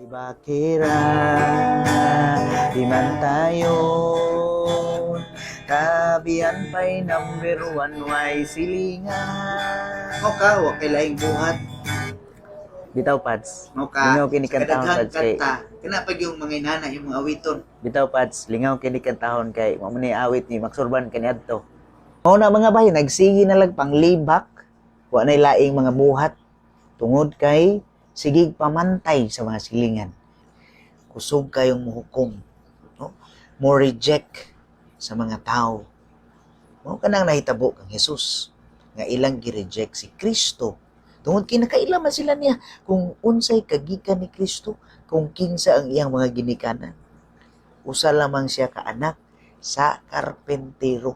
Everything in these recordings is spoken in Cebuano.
Bakira, di man tayo tabian pa'y number 1 way silingan. Mao ka, wa kay laing buhat. Bitaw, Pads. Mao ka. Lingaw kini Sa kantahon, kadaghang Pads, kay kanta. Kana pag yung mga inana, yung mga awiton. Bitaw, Pads, lingaw kini kantahon kay mao man ni awit ni Max Urban kaniadto. Mao na, mga bahay, nagsige na lang panglibak, wa nay laing mga buhat tungod kay sigig pamantay sa mga silingan. Kusog kayong muhukom, no? Mo reject sa mga tao. Mao kanang nahitabo kang Jesus nga ilang gi-reject si Kristo tungod kay nakaila man sila niya kung unsay kagikan ni Kristo, kung kinsa ang iyang mga ginikanan. Usa lamang siya ka anak sa karpentero.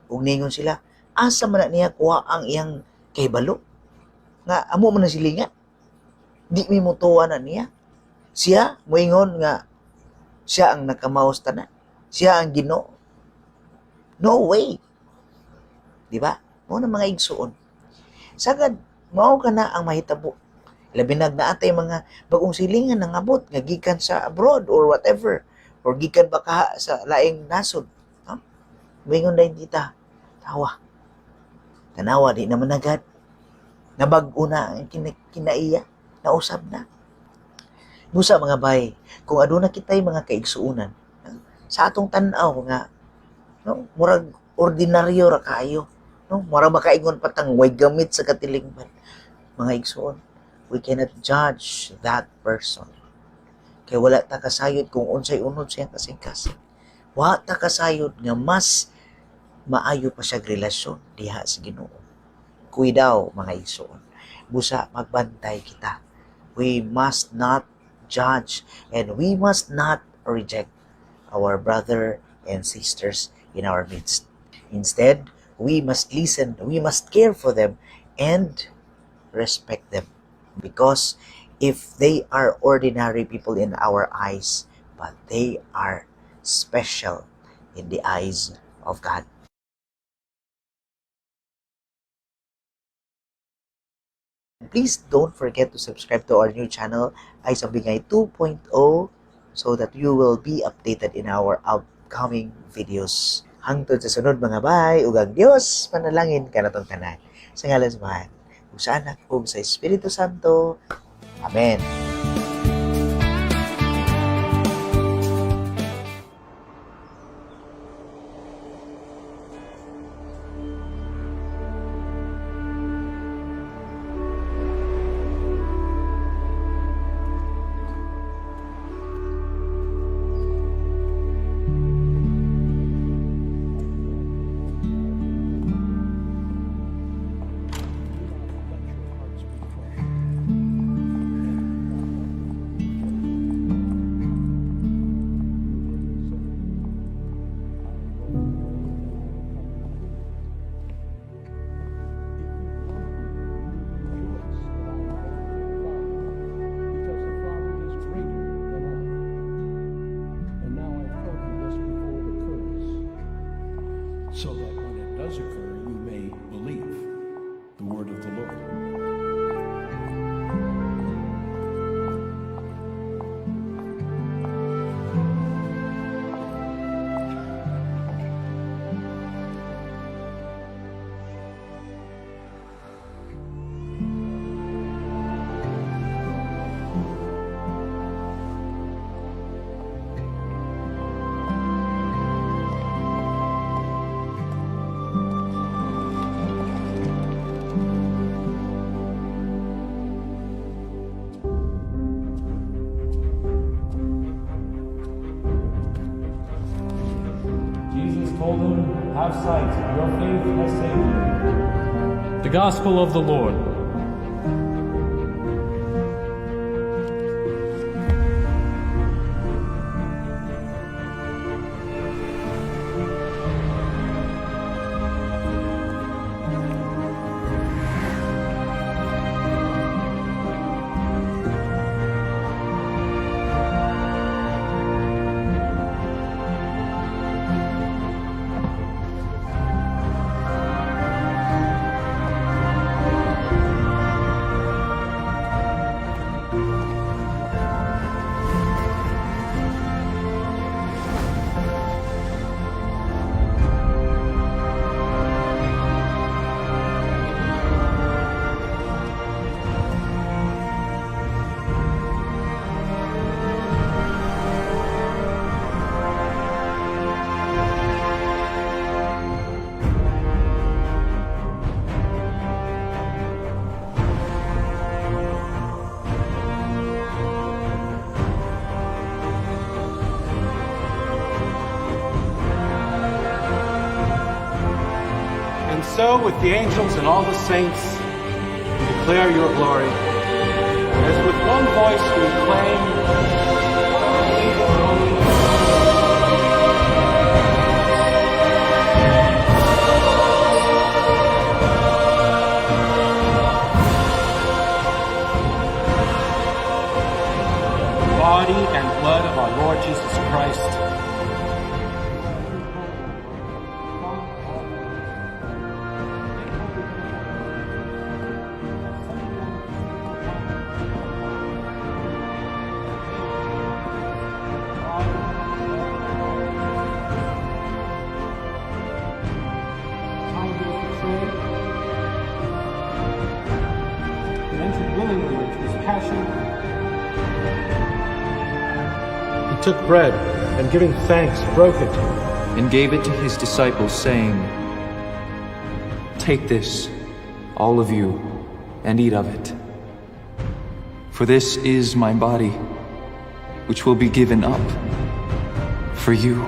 Ug ningon sila, asa man na niya kuha ang iyang kahibalo? Nga amo man na silingan. Di mi mutuwa na niya. Siya moingon nga siya ang nakamaos tanan. Siya ang Ginoo. No way. Di ba? Mao na, mga igsuon. Sagad mao ka na ang mahitabo. Labi nag naatay mga bagong silingan nangabot nga gikan sa abroad or whatever or gikan ba ka sa laing nasod. No? Moingon dayon kita. Tawa. Tanawa, di naman agad. Nabag-o na ang kinaiya. Nausab na. Busa, mga bay, kung aduna kitay mga kaigsuunan, sa atong tan-aw nga, no, murag ordinaryo ra kaayo, no, murag makaingon patang way gamit sa katilingban. Mga igsuon, we cannot judge that person. Kay wala ta kasayod kung unsay unod siyang kasing-kasing. Wa ta kasayod nga mas maayo pa siya relasyon diha sa Ginoo. Kuidaw, mga igsuon. Busa magbantay kita. We must not judge and we must not reject our brother and sisters in our midst. Instead, we must listen, we must care for them and respect them. Because if they are ordinary people in our eyes, but they are special in the eyes of God. Please don't forget to subscribe to our new channel, Eyes of Bingay 2.0, so that you will be updated in our upcoming videos. Hangtod sa sunod, mga bay, ug ang Dios panalangin kanatong tanan. Sa ngalan sa Amahan, ug sa Anak, ug sa Espiritu Santo. Amen. Because the Father is greater than I. And now I've told you this before it occurs, so that when it does occur, you may believe the word of the Lord. Jesus told him, "Have sight, your faith has saved you." The Gospel of the Lord. So, with the angels and all the saints, we declare your glory. As with one voice we acclaim, "Holy, holy." Body and blood of our Lord Jesus Christ. Time he was betrayed, he entered willingly into his passion. He took bread and, giving thanks, broke it and gave it to his disciples, saying, "Take this, all of you, and eat of it. For this is my body, which will be given up for you."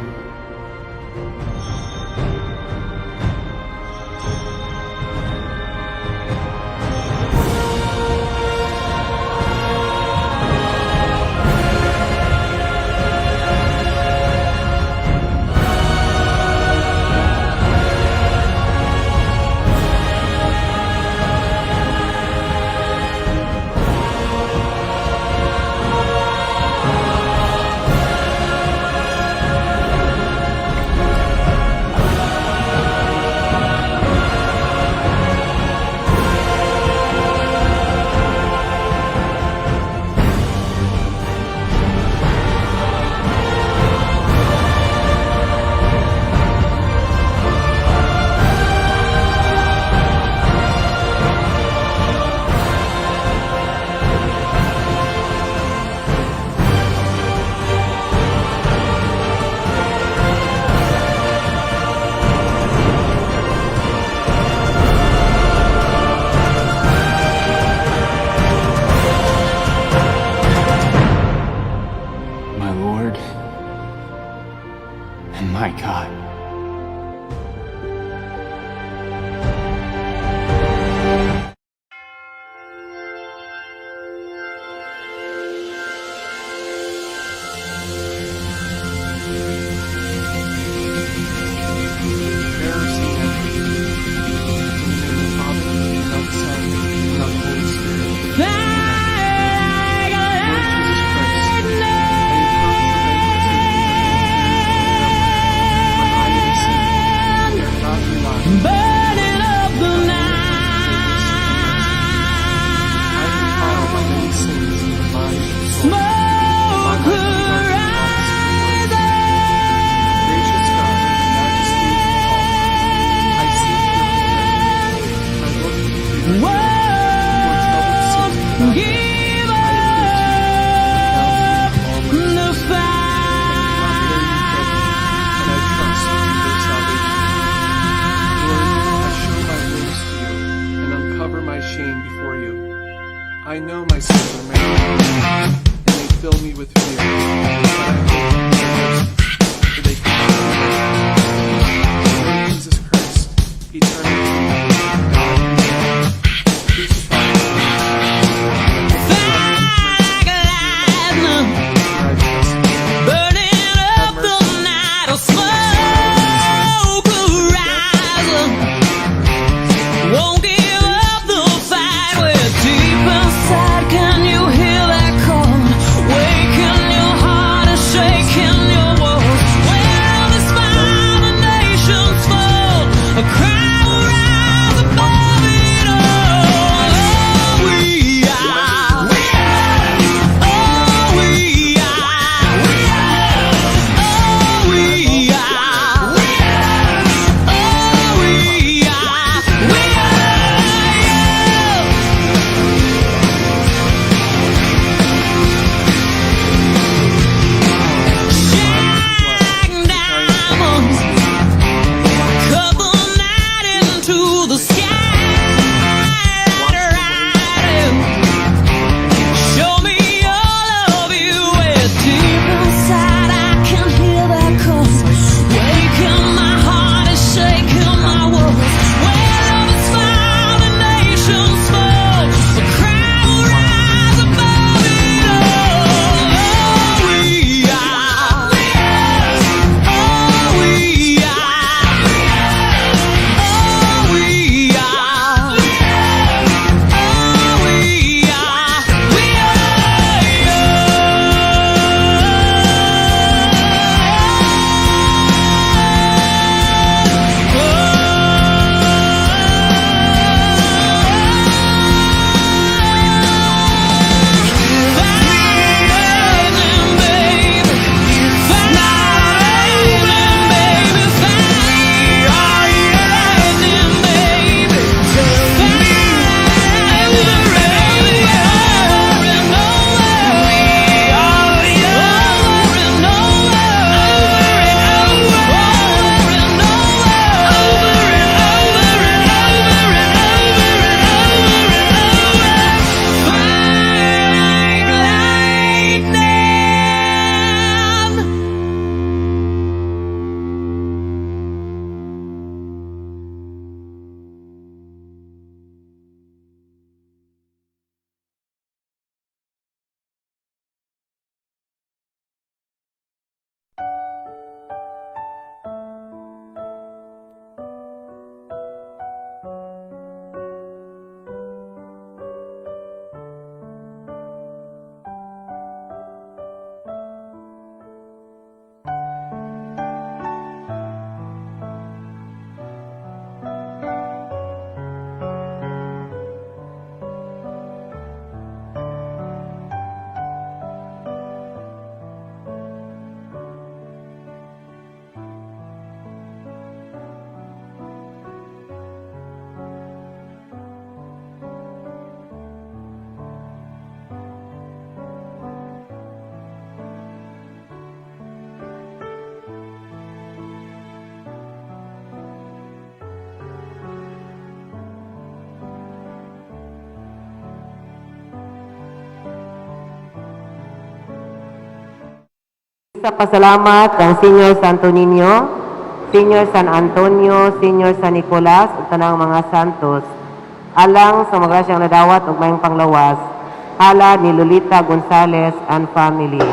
Misa pasalamat kang Senior Santo Niño, Senior San Antonio, Senior San Nicolas ug tanang mga santos. Alang sa magrasyang nadawat ug mayong panglawas, hala ni Lolita Gonzales and family.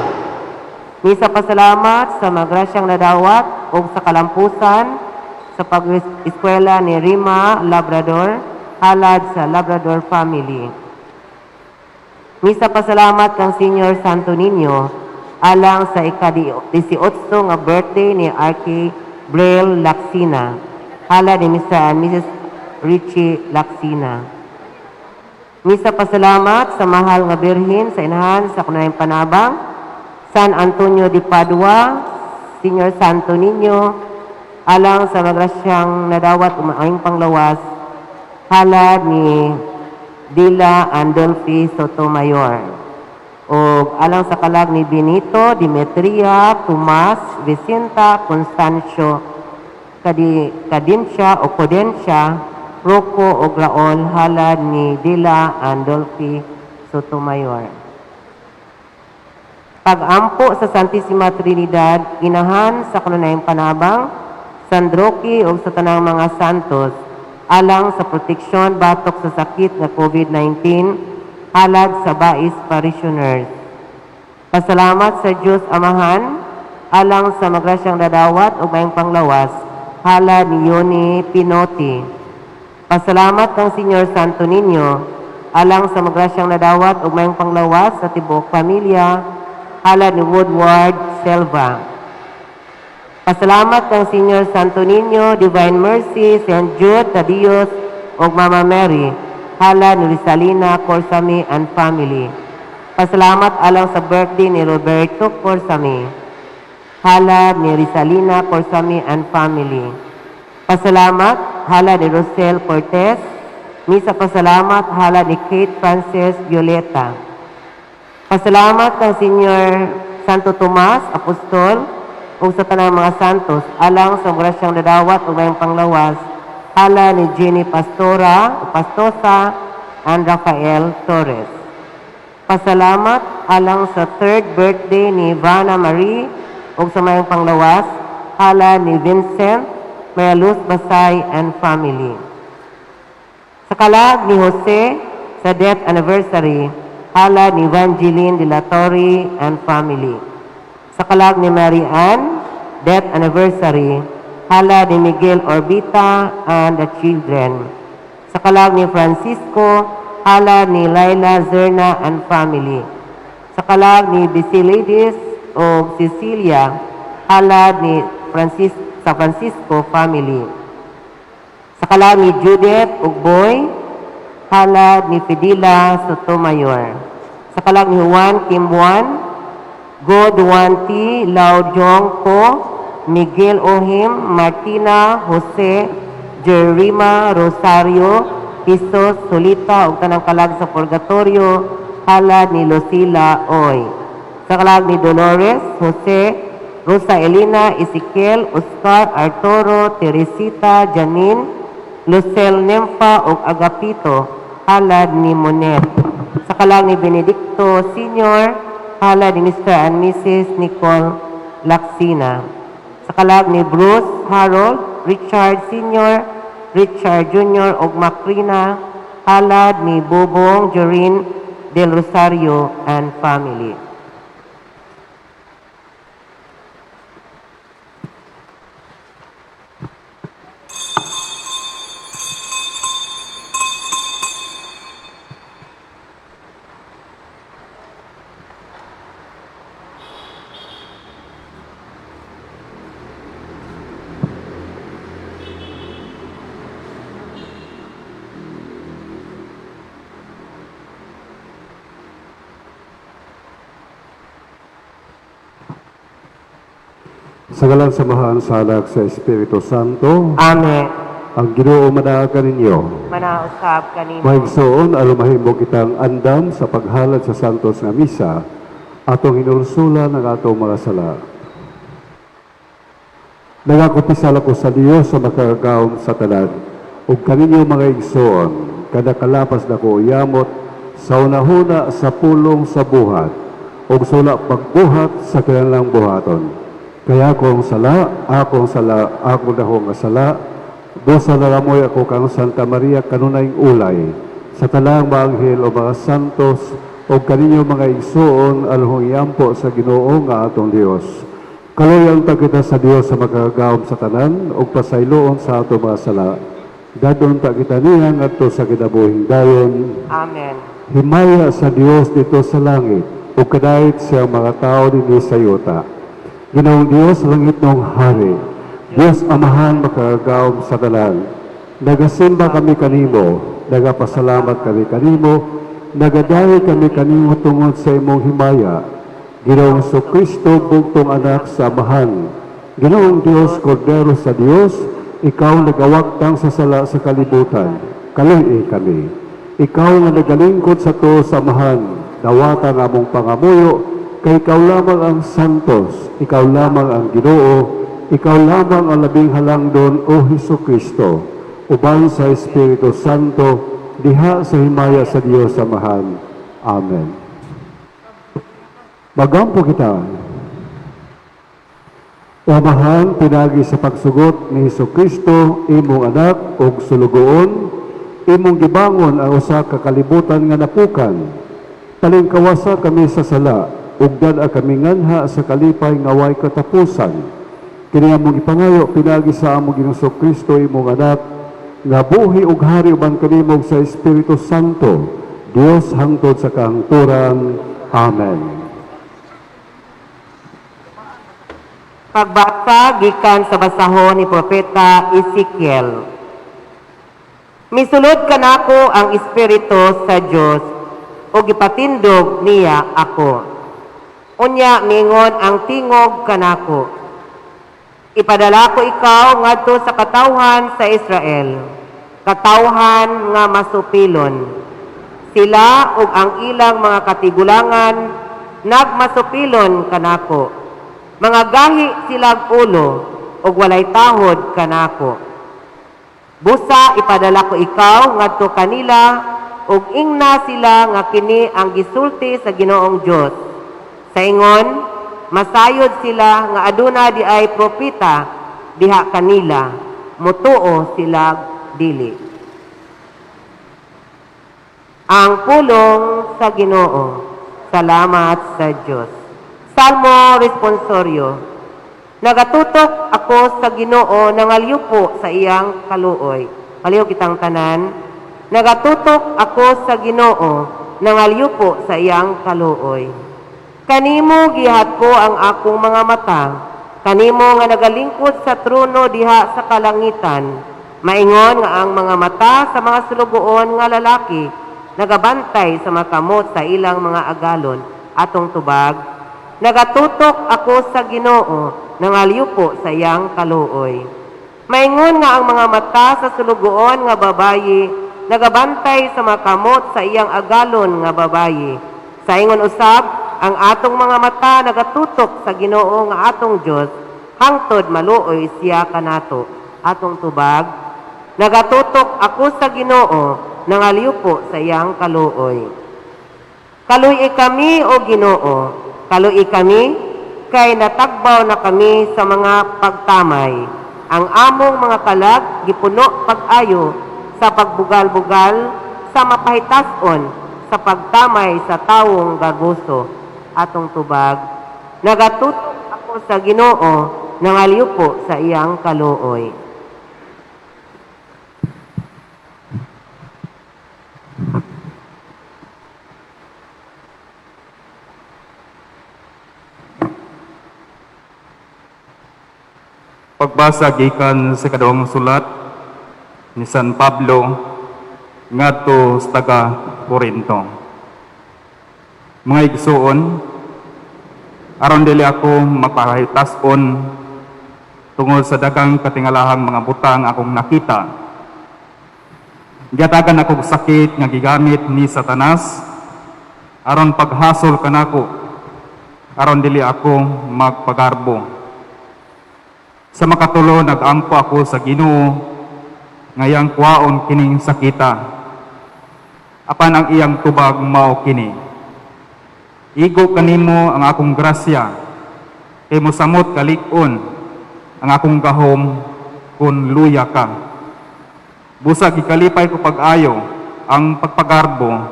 Misa pasalamat sa magrasyang nadawat ug sa kalampusan sa pag-eskwela ni Rima Labrador, halad sa Labrador family. Misa pasalamat kang Senior Santo Niño alang sa ika-18 nga birthday ni RK Braille Laxina. Hala ni Mr. and Mrs. Richie Laxina. Misa pasalamat sa mahal nga Birhen sa inahan sa kunayang panabang, San Antonio de Padua, Senior Santo Niño, alang sa magrasyang nadawat umaayong panglawas, halad ni Dila Andolfi Sotomayor. O alang sa kalag ni Benito, Demetria, Tomas, Vicenta, Constancio, Kadinsya o Codensya, Rocco o Graol, halad ni Dila Andolfi Sotomayor. Pag-ampo sa Santissima Trinidad, inahan sa kanunayang panabang, San Roque o sa tanang mga santos, alang sa proteksyon batok sa sakit nga COVID-19, halad sa Bais parishioners. Pasalamat sa Diyos Amahan, alang sa magrasyang dadawat o mayang panglawas, halad ni Yoni Pinoti. Pasalamat kang Senyor Santo Niño, alang sa magrasyang nadawat ug mayong panglawas sa tibuok pamilya, halad ni Woodward Silva. Pasalamat kang Senyor Santo Niño, Divine Mercy, Saint Jude Thaddeus ug Mama Mary, halad ni Rizalina Corsame and family. Pasalamat alang sa birthday ni Roberto Corsame, halad ni Rizalina Corsame and family. Pasalamat, halad ni Rosel Cortez. Misa pasalamat, halad ni Kate Frances Violeta. Pasalamat kang Senyor Santo Tomas, Apostol, ug sa tanang mga santos, alang sa grasyang nadawat ug mayong panglawas, hala ni Jenny Pastora, o Pastosa, and Rafael Torres. Pasalamat alang sa third birthday ni Vanna Marie ug sa mayong panglawas, hala ni Vincent Mayaluz Basay and family. Sa kalag ni Jose sa death anniversary, hala ni Evangeline de la Torre and family. Sa kalag ni Mary Ann, death anniversary, hala ni Miguel Orbita and the children. Sa kalag ni Francisco, hala ni Laila Zerna and family. Sa kalag ni Basilides o Cecilia, hala ni sa Francisco family. Sa kalag ni Judith Ugboy, halad ni Fidela Sotomayor. Sa kalag ni Juan Kimbuan, Go Duan T. Lau Jong Ko, Miguel Ohim, Martina, Jose, Jerima, Rosario, Jesus, Solita, ug tanang kalag sa Purgatorio, halad ni Lucila Oy. Sa kalag ni Dolores, Jose, Rosa Elena, Ezekiel, Oscar, Arturo, Teresita, Janine, Lucel Nemfa ug Agapito, halad ni Monet. Sa kalag ni Benedicto Senior, halad ni Mr. and Mrs. Nicole Laxina. Sa kalag ni Bruce Harold, Richard Senior, Richard Jr. ug Macrina, halad ni Bobong Jorin del Rosario and family. Sa ngalan sa Amahan, sa Anak, sa Espiritu Santo, Amen. Ang Ginoo manaag kaninyo. Manausab kanimo. Maigsoon, aron mahimo kitang andam sa paghalad sa Santos nga Misa, atong hinulsulan ang atong mga sala. Nagakumpisal ako sa Dios sa makagagahom sa tanan, ug kaninyo mga igsoon, kada kalapas nako yamot sa unahuna sa pulong sa buhat, ug sula pagbuhat sa kinahanglang buhaton. Kaya akong sala, akong sala, akong dahong nga sala, busa nalamoy ako kang Santa Maria kanunayng ulay, sa tanang mga anghel o mga santos, o kaninyo mga igsuon, aluhong yampo sa Ginoo nga atong Dios. Kaluyan ta kita sa Dios sa makagagahom sa tanan, ug pasayloon sa ato mga sala. Dadon ta kita niya ngadto sa kinabuhing dayon. Amen. Himaya sa Dios dito sa langit, ug kadait siyang mga tao dinhi sa yuta. Ginoong Dios, langit nong hari, Dios Amahan makagagahom sa tanan. Nagasimba kami kanimo, nagapasalamat kami kanimo, nagadayo kami kanimo tungod sa imong himaya. Ginoong Kristo, bugtong anak sa Amahan. Ginoong Dios, Kordero sa Dios, ikaw nagawagtang sa sala sa kalibutan. Kaluy kami. Ikaw nga nagalingkod sa tuo sa Amahan, dawata nga among pangamuyo, kay ikaw lamang ang santos, ikaw lamang ang Ginoo, ikaw lamang ang labing halangdon, O Hesus Kristo, uban sa Espiritu Santo, diha sa himaya sa Dios Amahan. Amen. Magampo kita. O Amahan, pinagi sa pagsugot ni Hesus Kristo, imong anak ug sulugoon, imong gibangon ang usa ka kalibutan nga napukan. Palingkawasa kami sa sala, ug dad-a kami nganha sa kalipay nga way katapusan. Kini among gipangayo pinagi sa among Ginoong Kristo imong anak nga buhi ug hari uban kanimo sa Espiritu Santo, Dios hangtod sa kahangturan. Amen. Pagbasa gikan sa basahon ni Propeta Ezekiel. Misulod kanako ang espiritu sa Dios ug gipatindog niya ako. Unya mingon ang tingog kanako. Ipadala ko ikaw ngadto sa katawhan sa Israel, katawhan nga masupilon. Sila ug ang ilang mga katigulangan nagmasupilon kanako. Mga gahi silag ulo ug walay tahod kanako. Busa ipadala ko ikaw ngadto kanila ug ingna sila nga kini ang gisulti sa Ginoong Dios. Sa ingon, masayod sila nga aduna di ay propeta diha kanila, mutuo sila dili. Ang pulong sa Ginoo. Salamat sa Dios. Salmo responsorio. Nagatutok ako sa Ginoo nangalyupo sa iyang kaluoy. Palihog kitang tanan. Nagatutok ako sa Ginoo nangalyupo sa iyang kaluoy. Kanimo gihat ko ang akong mga mata, kanimo nga nagalingkod sa trono diha sa kalangitan. Maingon nga ang mga mata sa mga sulugoon nga lalaki nagabantay sa mga kamot sa ilang mga agalon. Atong tubag, nagatutok ako sa Ginoo nangalyupo sa iyang kaluoy. Maingon nga ang mga mata sa sulugoon nga babayi nagabantay sa mga kamot sa iyang agalon nga babayi. Sa ingon usab, ang atong mga mata nagatutok sa Ginoo nga atong Dios hangtod maluoy siya kanato. Atong tubag, nagatutok ako sa Ginoo nangalyupo sa iyang kaluoy. Kaluy kami o Ginoo, kaluy kami kay natagbaw na kami sa mga pagtamay. Ang among mga kalag gipuno pag-ayo sa pagbugal-bugal sa mapahitason sa pagtamay sa tawong gaguso. Atong tubag, nagatutok ako sa Ginoo nangalyupo sa iyang kaluoy. Pagbasa gikan sa kaduhang sulat ni San Pablo ngadto sa taga Korinto. Mga igsuon, aron dili ako mapahitas-on tungod sa daghang katingalahang mga butang akong nakita. Gihatagan ako og sakit nga gigamit ni Satanas aron paghasol kanako aron dili ako magpagarbo. Sa makatulo nagampo ako sa Ginoo ngayang kuwaon kining sakita. Apan ang iyang tubag mao kini. Igo kanimo ang akong grasya, kay mosamot kalig-on ang akong gahom kun luya ka. Busa gikalipay ko pag-ayo ang pagpagarbo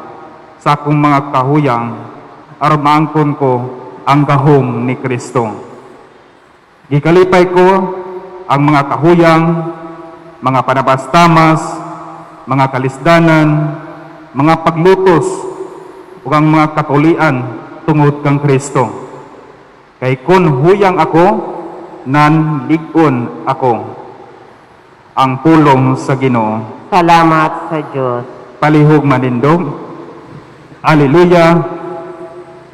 sa akong mga kahuyang aron maangkon ko ang gahom ni Kristo. Gikalipay ko ang mga kahuyang, mga panabastamas, mga kalisdanan, mga paglutos, ug ang mga katulian tungod kang Kristo. Kay kun huyang ako, nan lig-on ako. Ang pulong sa Ginoo. Salamat sa Diyos. Palihog manindog. Aleluya.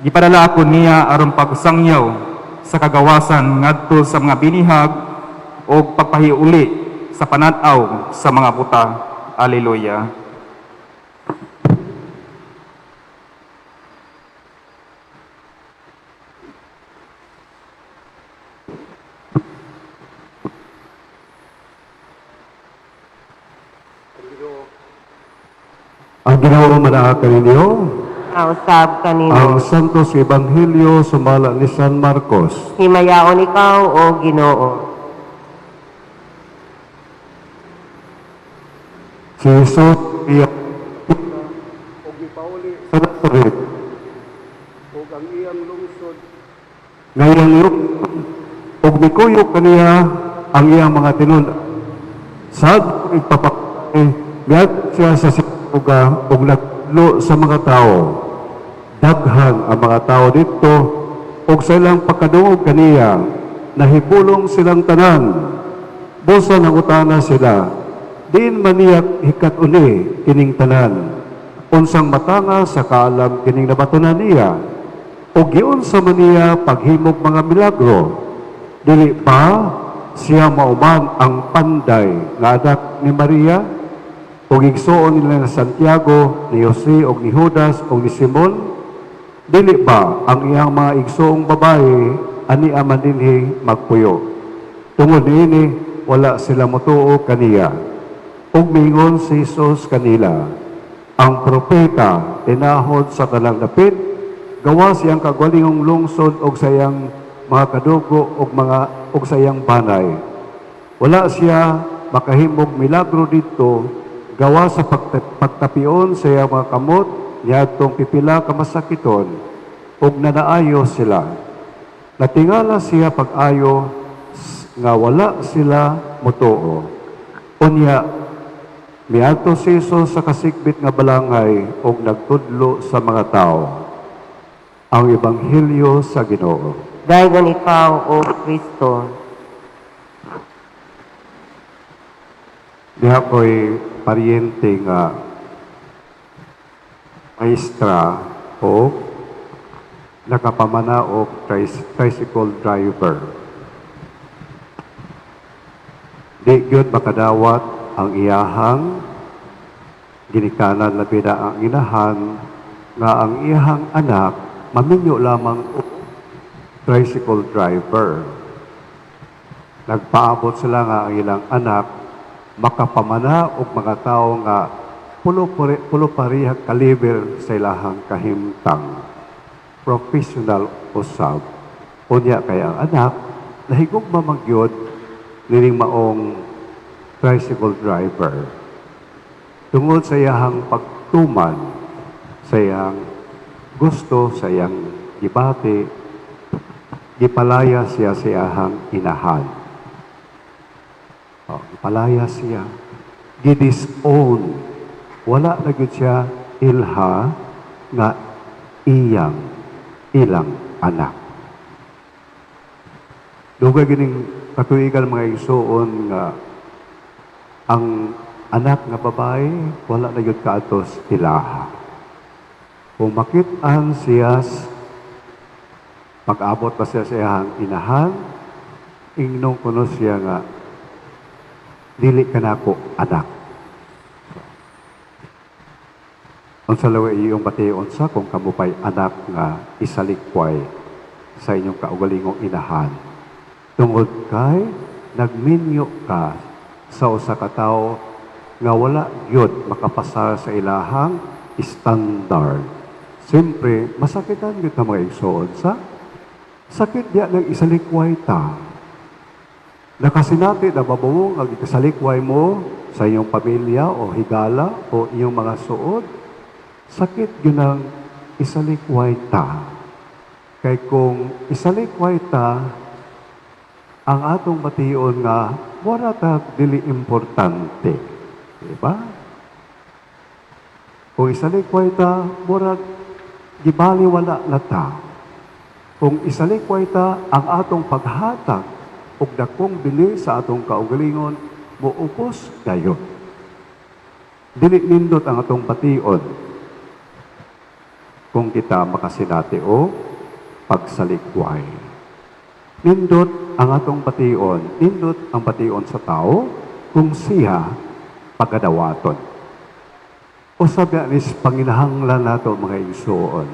Gipadala ako niya aron pagsangyaw sa kagawasan ngadto sa mga binihag o pagpahiuli sa pananaw sa mga buta. Aleluya. Ang Ginoo manaa kaninyo, Kausap ang kanimo. Santos Ebanghelyo sumala ni San Marcos. Himayaon ikaw, O Ginoo. Si Jesus iya og gipauli sa Nazaret ug ang iyang lungsod ngayang ug mikuyog kaniya ang iyang mga tinun-an. Sa ipapakay miadto siya sa sinagoga ug nagtudlo sa mga tao. Daghan ang mga tao didto ug sa ilang pagkadungog kaniya nahibulong silang tanan. Busa nangutana sila, diin man niya hikat-uni kining tanan? Unsang matanga sa kaalam kining nabatunan niya? O giunsa man niya paghimog mga milagro? Dili ba siya mauman ang panday nga anak ni Maria? O igsuon nila ni Santiago, ni Jose, o ni Judas, o ni Simon? Dili ba ang iyang mga igsoong babae ani man dinhi magpuyo? Tungod niini wala sila motuo kaniya. Ug miingon si Jesus kanila, ang propeta tinahod sa tanang dapit, gawa siyang kagwalingong lungsod og sa iyang mga kadugo og mga og sa iyang banay. Wala siya makahimog milagro didto gawa sa pagtapion sa iyang mga kamot niadtong pipila ka masakiton ug nanaayo sila. Natingala siya pag-ayo nga wala sila motuo. Unya, miadto si Jesus sa kasigbit nga balangay ug nagtudlo sa mga tao. Ang Ebanghelyo sa Ginoo. Daygon ikaw, O Kristo. Diha ko'y paryente nga maestra o nakapamana og tricycle driver. Di gyud makadawat ang iyahang ginikanan, labi na ang inahan, nga ang iyahang anak maminyo lamang og tricycle driver. Nagpaabot sila nga ang ilang anak makapamana og mga tawo nga pulo parehag kaliber sa ilahang kahimtang. Professional usab. Unya kay ang anak nahigugma man gyud nining maong tricycle driver. Tungod sa iyahang pagtuman, sa iyang gusto, sa iyang gibati, gipalaya siya sa iyahang inahan. Oh, gipalaya siya. Gidisown. Wala na gyud siya ilha nga iyang ilang anak. Dugay gining katuigan, mga igsuon, nga ang anak nga babae wala na gyud kaadto sa ilaha. Kung makit-an siya, pag-abot pa siya sa iyang inahan, ingnon kuno siya nga, "Dili ka nako anak." Unsa lawa iyong bation sa kung kamo pa'y anak nga isalikway sa inyong kaugalingong inahan? Tungod kay nagminyo ka sa usa ka tawo nga wala gyud makapasar sa ilahang standard. Siyempre, masakitan kita, mga igsoon, sa sakit diya ng isalikway ta. Nakasinati na babawong ang ikasalikway mo sa iyong pamilya o higala o iyong mga suod, sakit gyud ang isalikway ta. Kay kung isalikway ta, ang atong bation nga wala ta dili importante. Diba? Kung isalikway ta, murag gibaliwala na ta. Kung isalikway ta, ang atong paghatag og dakong bili sa atong kaugalingon muupos dayon. Dili nindot ang atong bation kung kita makasinati o pagsalikway. Nindot ang atong bation, nindot ang bation sa tao kung siya pagadawaton. Usab is panginahanglan nato, mga igsuon,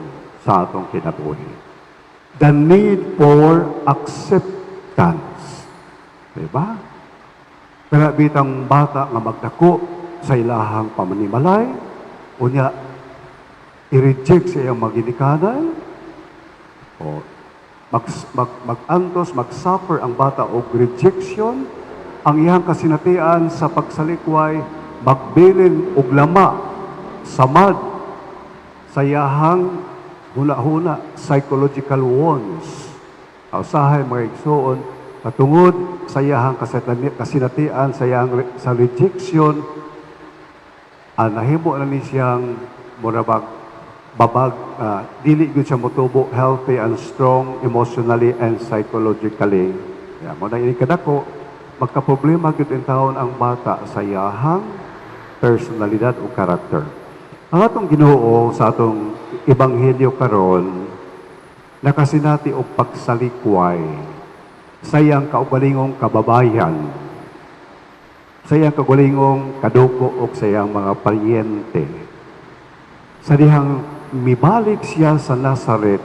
sa atong kinabuhi. The need for acceptance. Diba? Kaya bitang bata nga magdako sa ilahang pamanimalay, unya i-reject sa iyang maginikanan, o mag-antos, mag-suffer ang bata og rejection, ang iyang kasinatian sa pagsalikway, magbilin og lama, samad, sa iyahang huna-huna, psychological wounds. Usahay, mga igsuon, katungod sa iyahang kasinatian, sa iyahang sa rejection, ang nahimo na ni siyang murabag babag, dili gyud siya motubo healthy and strong emotionally and psychologically. Yeah, mo na ini kadako, magkaproblema gyud in taon ang bata sa iyahang personalidad o karakter. Ang atong Ginoo sa atong ebanghelyo karon nakasinati og pagsalikway sa iyang kaugalingong kababayan, sa iyang kaugalingong kadugo o sa iyang mga paryente. Sa dihang mibalik siya sa Nazaret,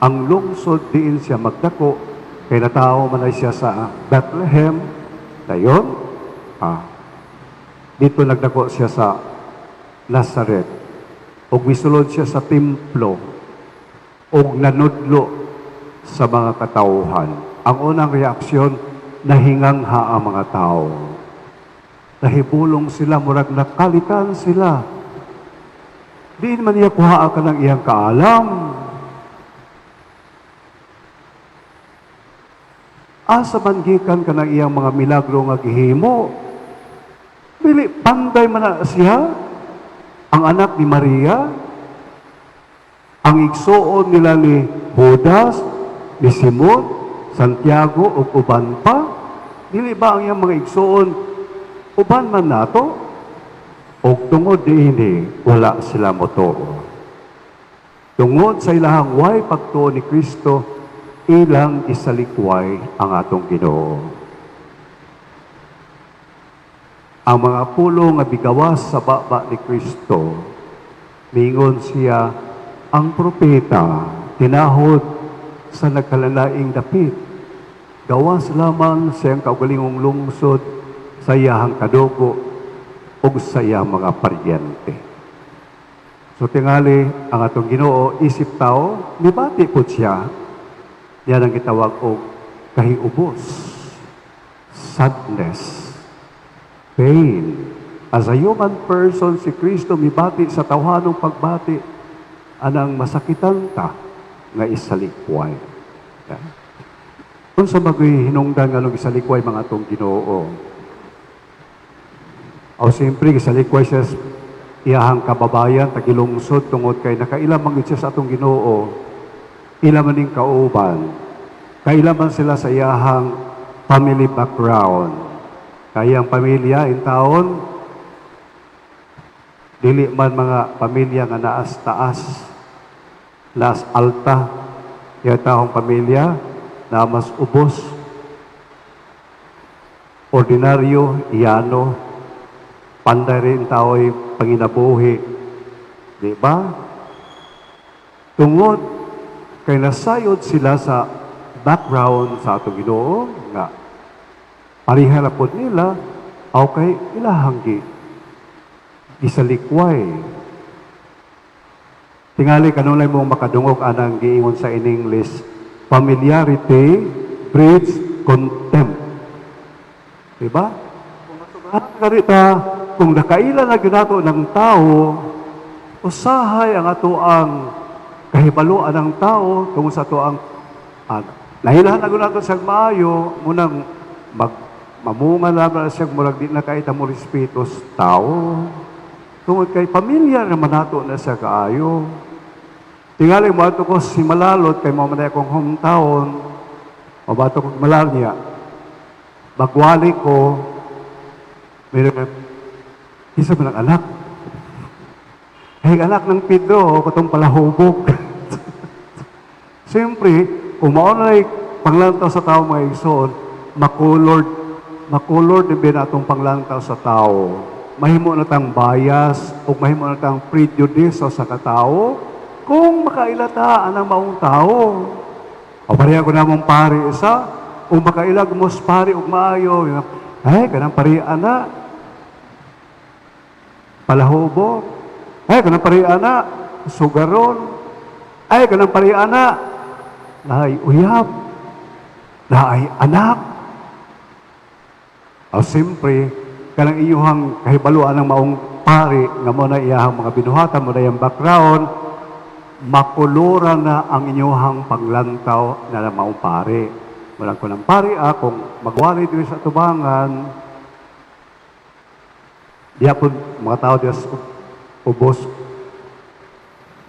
ang lungsod diin siya magdako, kay natawo man ay siya sa Bethlehem, dayon, dito nagdako siya sa Nazaret. Ug misulod siya sa templo, ug nanudlo sa mga katawhan. Ang unang reaksyon, nahingangha ang mga tao. Nahibulong sila, murag nakalitan sila. Diin man niya kuhaa ka ng iyang kaalam. Asa man gikan ka ng iyang mga milagro nga gihimo? Dili, panday man na siya, ang anak ni Maria, ang igsuon nila ni Judas, ni Simon, Santiago, ug uban pa. Dili ba ang iyang mga igsuon, uban man nato? Og tungod diini, wala sila motuo. Tungod sa ilahang way pagtuo ni Kristo, ilang isalikway ang atong Ginoo. Ang mga pulo nga bigawas sa baba ni Kristo, mingon siya, ang propeta, tinahod sa nagkalalaing dapit, gawas lamang sa iyang kaugalingong lungsod, sa iyahang kadugo, ug sa iyang mga paryente. So tingali, ang atong Ginoo, isip tao, nibati po siya. Yan ang gitawag og kahiubos, sadness, pain. As a human person, si Kristo mibati sa tawhanong pagbati anang masakitan ta nga isalikway. Yeah. Unsa magoy hinungdan nga nung isalikway mga atong Ginoo? O siyempre, isalikway siya sa iyahang kababayan, tagilungsod, tungod kay nakaila man gyud siya sa atong Ginoo, ila man ning kauban, kaila man sila sa iyahang family background. Kaya ang pamilya in taon, dili man mga pamilya nga naas taas, naas alta, iya taong pamilya na mas ubos, ordinaryo, iyano, panday rin tao'y panginabuhi. Di ba? Tungod kay nasayod sila sa background sa atong Ginoo nga pareha na pod nila aw kay ilahang gisalikway. Tingali kanunay mo makadungog anang giingon sa in English, "Familiarity breeds contempt." Diba? Kung karita, kung nakaila na gyud nato ng tao, usahay ang ato ang kahibaluan ng tao tungod sa ato ang nahilahan na gyud nato sa maayo, munang mag mamunga na ba siya, murag di na kaita mo respeto sa tao. Tungod kay pamilya naman nato na siya kaayo. Tingali mo ato ko si Malalot kay mo man akong hometown. Mabato ko Malal niya. Bagwali ko, meron isa man ang anak. Hey, anak ng Pedro, katong palahubog. Siyempre, kung mao na panglantaw sa tao, mga igsoon, makulord, makulord din ba atong panglantaw sa tao. Mahimo na tang bias o mahimo na tang prejudice sa katao kung makaila ta anang maong tao. O pareha ko namong pari isa, kung makailag mo sa pari og maayo, ay, kanang pari ana, palahubog. Ay, kanang pari ana, sugaron. Ay, kanang pari ana, naay uyab, naay anak. O siyempre, kanang iyuhang kahibaluan ng maong pari, nga mo na iyahang mga binuhatan, mo na iyang background, makuluran na ang inyuhang panglantaw na maong pari. Walang ko ng pari, kung magwali diri sa tubangan, diya po mga tao diya sa ubos,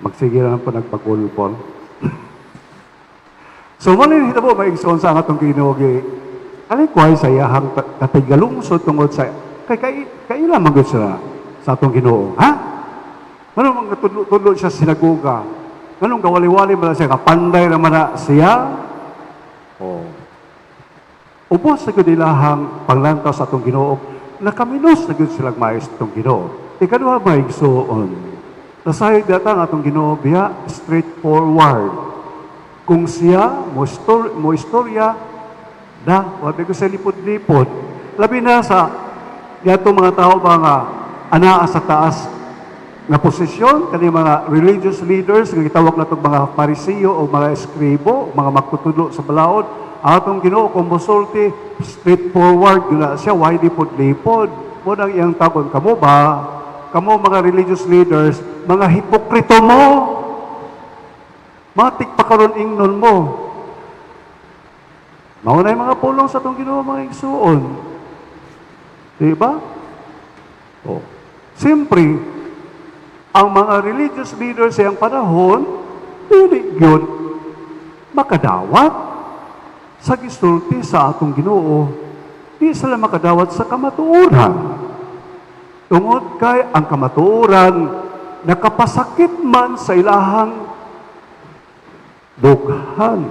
magsige lang po nagpagulpon. So, mali nito po, maigsoon sa atong Ginoo kalikway sa iyahang katigalungsod tungod sa kay kay kaila man gud sila sa atong Ginoo, ha? Ngano man tudlo siya sa sinagoga? Nganong gawali-wali man na siya, kapanday naman na siya? Oh. Ubos na gyud ilahang panglantaw sa atong Ginoo, nakaminos na gyud silang maayos atong Ginoo. Ikaduha, maigsoon, nasayod data ang atong Ginoo biya straightforward. Kung siya mo istorya na, wabi ko sa lipod-lipod. Labi na sa yato mga tao ba nga anaa sa taas nga posisyon, kani mga religious leaders nga gitawag natong mga Parisiyo o mga eskribo, mga magtutudlo sa balaod, atong Ginoo kung mosulti, straightforward yun na siya, why lipod-lipod? Mo nang iyang tagon, kamo ba? Kamo mga religious leaders, mga hipokrito mo. Matik pa karon ingnon mo. Mao na yung mga pulong sa atong Ginoo, mga igsuon. Di ba? Oh. Siyempre, ang mga religious leaders sa iyang panahon, dili yun makadawat sa gisulti sa atong Ginoo. Di sila makadawat sa kamatuoran. Tungod kay ang kamatuoran nakapasakit man sa ilahang dughan.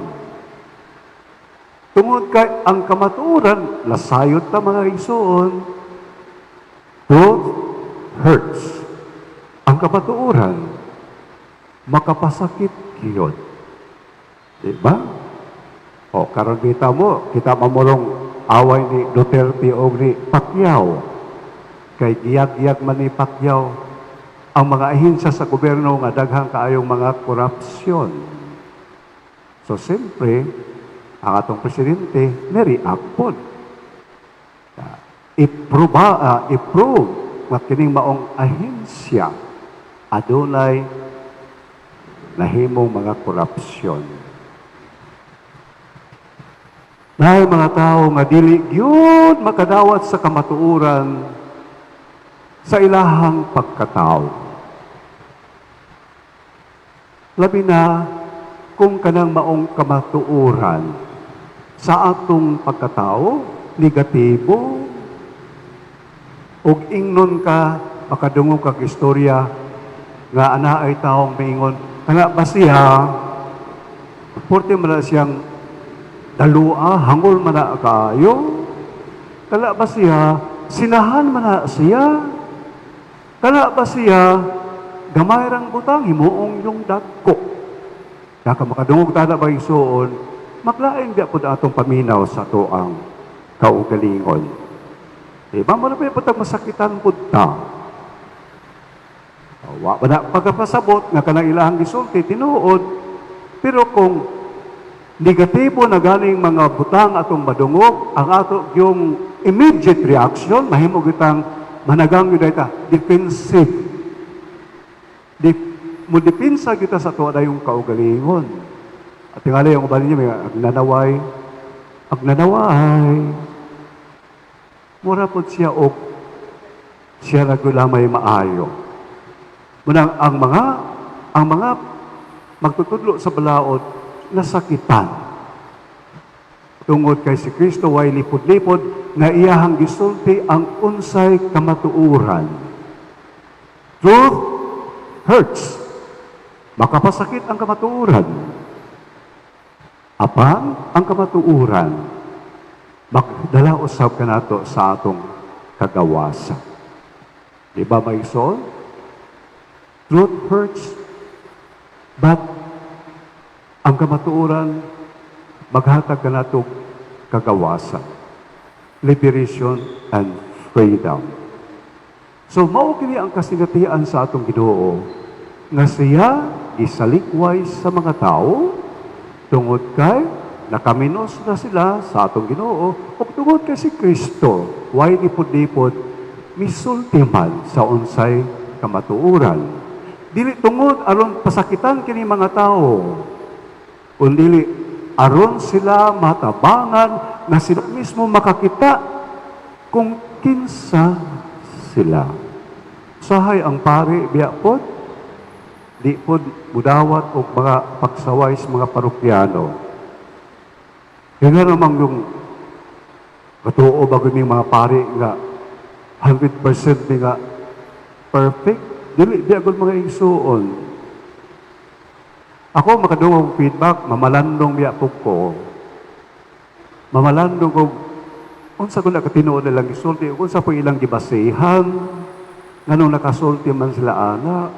Tungod kay ang kamatuoran, lasayod ta, mga igsoon, truth hurts. Ang kamatuoran, makapasakit yun. Diba? O, karon kita mo, kita mamulong away ni Duterte o ni Pacquiao. Kay giyag-giyag man ni Pacquiao ang mga ahensya sa gobyerno nga daghang kaayong mga korupsyon. So, siyempre, ang atong presidente, ni-react pod. I-prove nga kining maong ahensya adunay nahimong mga korupsyon. Naay mga tao nga dili gyud makadawat sa kamatuoran sa ilahang pagkatao. Labi na kung kanang maong kamatuoran sa atong pagkatao, negatibo, ug ingnon ka, makadungog kag istorya, nga ana ay taong maingon, kana ba siya, porte man na siyang dalua, hangol man na kaayo, kala ba siya, sinahan man na siya, kala ba siya, gamay rang butang, himuong yung dagko. Kaka makadungog tana ba isuon, maglain biya po na atong paminaw sa atoang kaugalingon. Diba mo na pa patag masakitan po ta. Wa ba na pagkapasabot nga kanang ilahang gisulti tinuod, pero kung negatibo na ganing mga butang atong madungog, ang ato yung immediate reaction, mahimo kitang managang yun ta, defensive. Mo depensa kita sa ato yung kaugalingon. At tingali yung uban ninyo, may agnanaway, agnanaway. Mura po siya og siya ra gyud may maayo. Munang ang mga magtutudlo sa balaod, nasakitan. Tungod kay si Kristo way lipod-lipod nga iyahang gisulti ang unsay kamatuoran. Truth hurts. Makapasakit ang kamatuoran. Apan ang kamatuoran magdala usab kanato sa atong kagawasan. Di ba, my soul? Truth hurts, but ang kamatuoran maghatag kanato kagawasan. Liberation and freedom. So mao kini ang kasinatian sa atong Ginoo nga siya gisalikway sa mga tao tungod kay nakaminos na sila sa atong Ginoo ug tungod kay si Kristo way lipod-lipod misulti man sa unsay kamatuoran. Dili tungod aron pasakitan kini mga tao, kundili aron sila matabangan na sila mismo makakita kung kinsa sila. Sahay ang pari biya pod, di pod mudawat og mga pagsaway sa mga parokyano. Kaya nga namang yung katuo bago yung mga pari nga 100% ni nga perfect, dili di agad, mga igsuon. Ako makadungog og feedback, mamalandong biya po ko. Mamalandong og unsa ko na katinuod nilang gisulti, ug unsa po ilang gibasihan, nganong nakasulti man sila ana.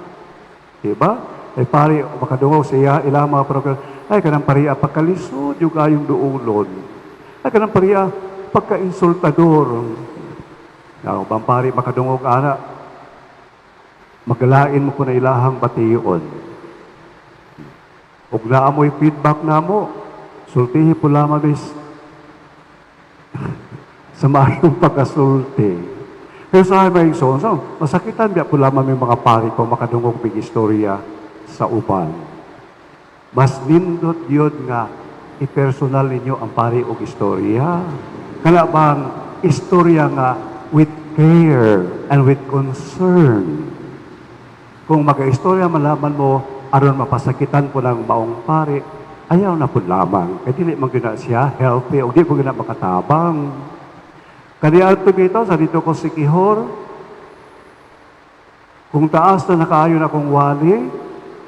Diba? Ay pare, makadungog sa iya, ilang mga program, ay kanang pariya pagkalisod, yung kayong duulon. Ay kanang pariya pagka-insultador. Now, bang pari makadungog ana, magalain mo ko na ilahang bation. Ug naa mo'y feedback namo, sultihi po lamang is sa maayong pagkasulti. Pero sa may so, masakitan biya po lamang may mga pari ko makadungog big istorya sa uban. Mas nindot yun nga i-personal ninyo ang pari og istorya. Kana bang istorya nga with care and with concern. Kung mag-istorya malaman mo aron mapasakitan po ng maong pari, ayaw na po lamang. Kaya dili man gyud na siya healthy o di po gyud na makatabang. Kaniadto bitaw sa dito ko si Kihor, kung taas na nakaayo na akong wali,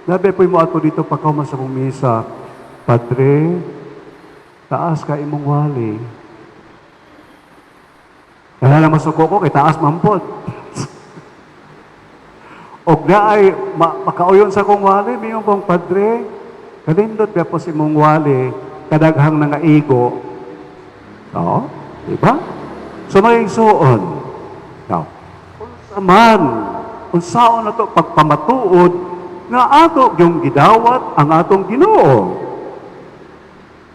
labi po mo ato dito pagkauman sa akong misa, "Padre, taas ka imong wali." Kaya lang masuko ko, kay taas mampod. Og naay makauyon sa akong wali, mayon pong, "Padre, kanindot ba po sa imong wali, kadaghang nangaigo." Oo, di ba? So mga igsuon, now, unsa man, unsaon na to pagpamatuod nga ato yung gidawat ang atong Ginoo?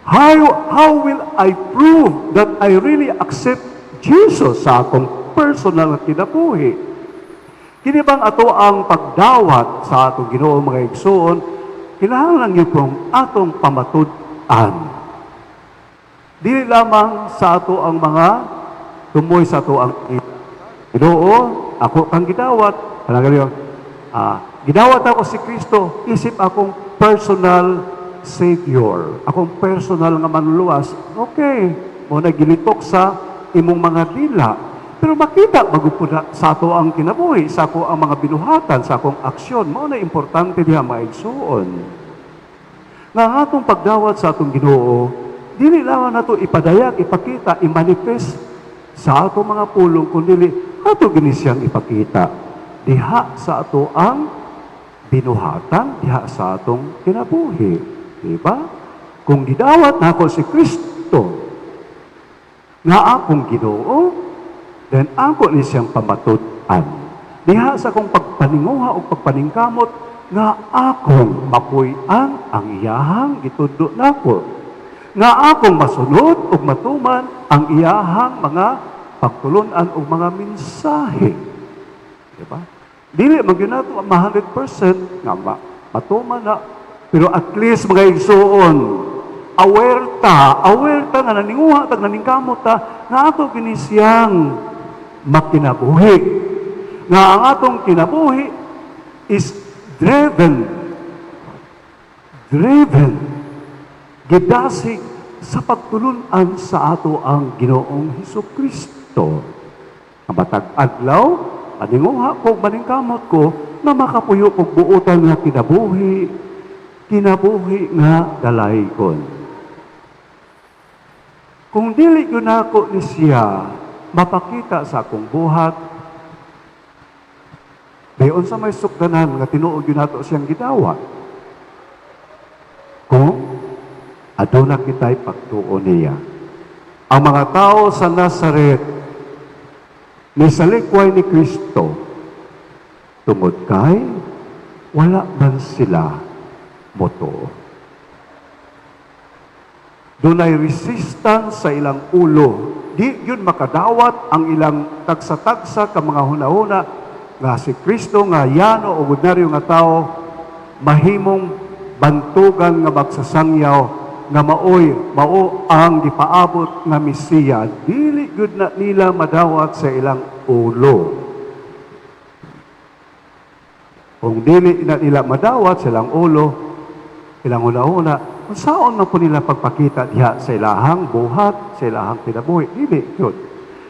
How will I prove that I really accept Jesus sa akong personal na kinabuhi? Kini bang ato ang pagdawat sa atong Ginoo, mga igsuon, kinahanglan gyud pong atong pamatud-an. Dili lamang sa ato ang mga tumoy sa ato ang Ginoo, ako kang gidawat. Kanang yung, gidawat ako si Kristo, isip akong personal Savior, akong personal nga manluluwas. Okay, mo na gilitok sa imong mga dila. Pero makita magupod na sa ato ang kinabuhi, sa ako ang mga binuhatan, sa akong aksyon, mao na importante diha, mga igsuon. Nga ang atong pagdawat sa atong Ginoo, dili lamang nato ipadayag, ipakita, i-manifest sa atong mga pulong, kundi ato gini siyang ipakita diha sa ato ang binuhatan, diha sa atong kinabuhi. Diba? Kung gidawat nako si Kristo nga akong Ginoo, then ako ni siyang pamatud-an. Diha sa akong pagpaninguha o pagpaningkamot nga akong mapuy-an ang iyahang gitudlo nako. Nga akong masunod ug matuman ang iyahang mga pagtulunan o mga mensahe. Diba? Dili man gyud nato ma 100% nga matuman na, pero at least, mga igsuon, aware ta nga naninguha ta, naningkamot ta nga ato kini siyang makinabuhi. Nga ang atong kinabuhi is driven, gidasig sa pagtulunan sa ato ang Ginoong Hesus Kristo. Ang matag adlaw, maninguha ko, maningkamot ko, na makapuyo kog buotan nga kinabuhi, kinabuhi nga dalaygon. Kung dili gyud nako ni siya mapakita sa akong buhat, dayon sa may sukdanan nga tinuod gyud nato siyang gidawat? Kung aduna kita'y pagtuo niya. Ang mga tao sa Nazaret nisalikway ni Kristo tungod kay wala man sila motuo. Dunay resistance sa ilang ulo. Di yun makadawat ang ilang tagsa-tagsa ka mga hunahuna nga si Kristo nga yano o ordinaryo nga tao mahimong bantugan nga magsasangyaw nga maoy mao ang gipaabot nga Mesiya. Dili gyud na nila madawat sa ilang ulo. Kung dili na nila madawat sa ilang ulo, ilang una-una, unsaon man po nila pagpakita diha sa ilahang buhat, sa ilahang kinabuhi? Dili yun.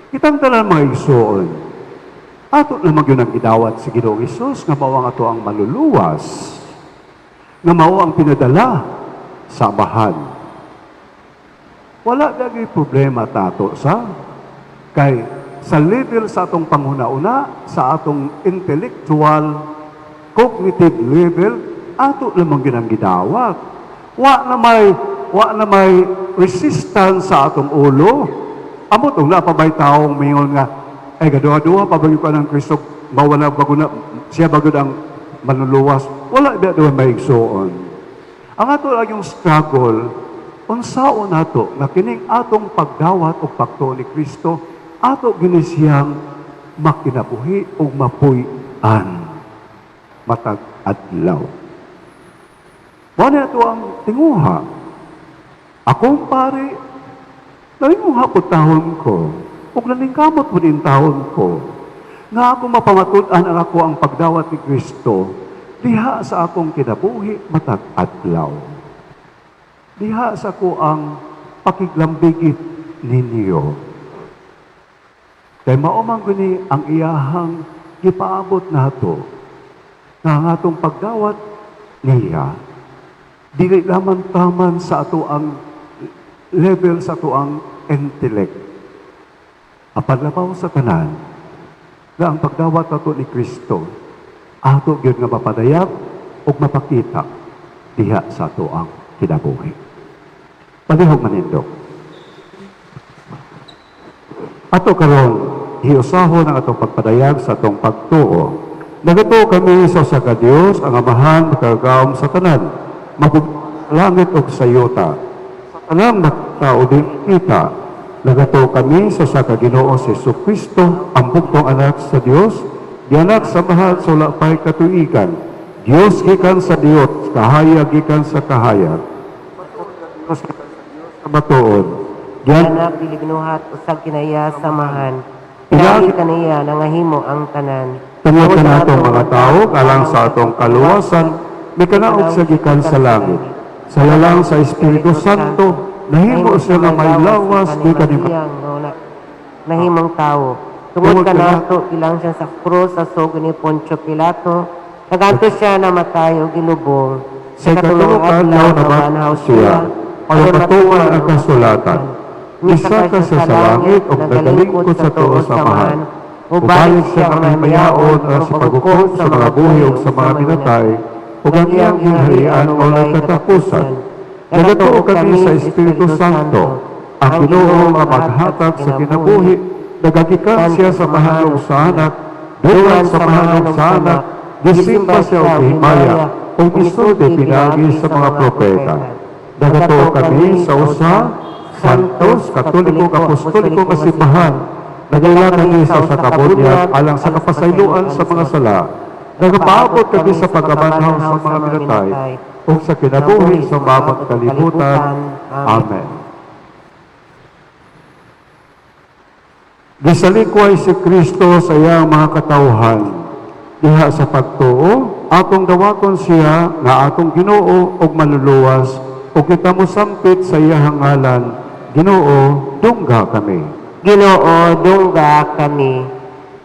Kitang tanan, mga igsoon, ato lamang yun ang gidawat si Ginoong Hesus nga mao ang ato ang maluluwas, nga mao ang pinadala sa Amahan. Wala lagi problema tato sa kay sa level sa atong panghuna-una, sa atong intellectual, cognitive level, ato lamang yun ang gidawat. Wa na may resistance sa atong ulo. Amot og naa pa bay taong mingon nga ay gaduha-duha pa ba ka ng Kristo, mawala bago na siya bagod ang manluluwas? Wala ba doon, may igsuon? Ang ato lang yung struggle, unsaon nato nga kining atong pagdawat o pagtuo ni Kristo, ato gini siyang makinabuhi o mapuy-an matag adlaw. Mao na ato ang tinguha. Akong pare, nalinguha ko tahon ko, ug naningkamot mo din tahon ko, nga ako mapamatud-an ang ako ang pagdawat ni Kristo, diha sa akong kinabuhi matag adlaw. Diha sa ako ang pakiglambigit ninyo. Kay mao man guni ang iyahang gipaabot nato nga ang atong pagdawat niya dili lamang taman sa ato ang level sa ato ang intellect, apan labaw sa tanan nga ang pagdawat nato ni Kristo ato gyud nga mapadayag ug mapakita diha sa ato ang kinabuhi. Palihog manindog. Ato karon hiusahon ang atong pagpadayag sa atong pagtuo. Nagatuo kami sa usa ka Dios, ang Amahan, makagagahom sa tanan, langit ug sa yuta. Sa tanang tao din kita. Nagatuo kami sa usa ka Ginoo, si Kristo, ang bugtong anak sa Dios, gianak sa Amahan sa wala pay katuigan. Dios gikan sa Dios, kahayag gikan sa kahayag. Dios gikan sa Dios sa matuod. Gian Anak dili ginuhat usab kinaiya sa Amahan. Pinaagi Pinaagi kaniya nangahimo ang tanan. Tungod kanatong mga tao, alang sa atong kaluwasan, mikanaog siya gikan sa langit. Sa lalang sa Espiritu Santo, nahimo siya nga may lawas gikan ni Maria nga nahimong tawo. Tungod Tungod kanato ilang siya sa krus sa sugo ni Poncio Pilato. Naganto siya namatay ug gilubong. Sa ikatulong adlaw nabanhaw siya, aron matuman ang kasulatan. Misaka siya sa langit ug nagalingkod sa tuo sa Amahan. Ubalik siya nga mahimayaon aron sa paghukom sa mga buhi ug sa mga pinatay, ug ang iyang gingharian walay katapusan. Nagatuo kami sa Espiritu Santo, ang Ginoo nga maghatag sa kinabuhi, nagagikan siya sa Amahan ug sa Anak, Dungan sa Amahan ug sa Anak, gisimba siya og himaya, ug gisulti pinaagi sa mga propeta. Nagatuo kami sa usa, Santos, Katoliko, Apostoliko nga simbahan. Nagaila kami sa usa ka bunyag alang sa kapasayloan sa mga sala. Nagapaabot kami sa pagkabanhaw sa mga minatay ug sa kinabuhi sa maabang kalibutan. Amen. Gisalikway si Kristo sa iyang mga katawhan. Diha sa pagtuo, atong dawaton siya nga atong Ginoo ug maluluwas ug kita mosampit sa iyang ngalan. Ginoo, dungga kami. Ginoo, dungga kami.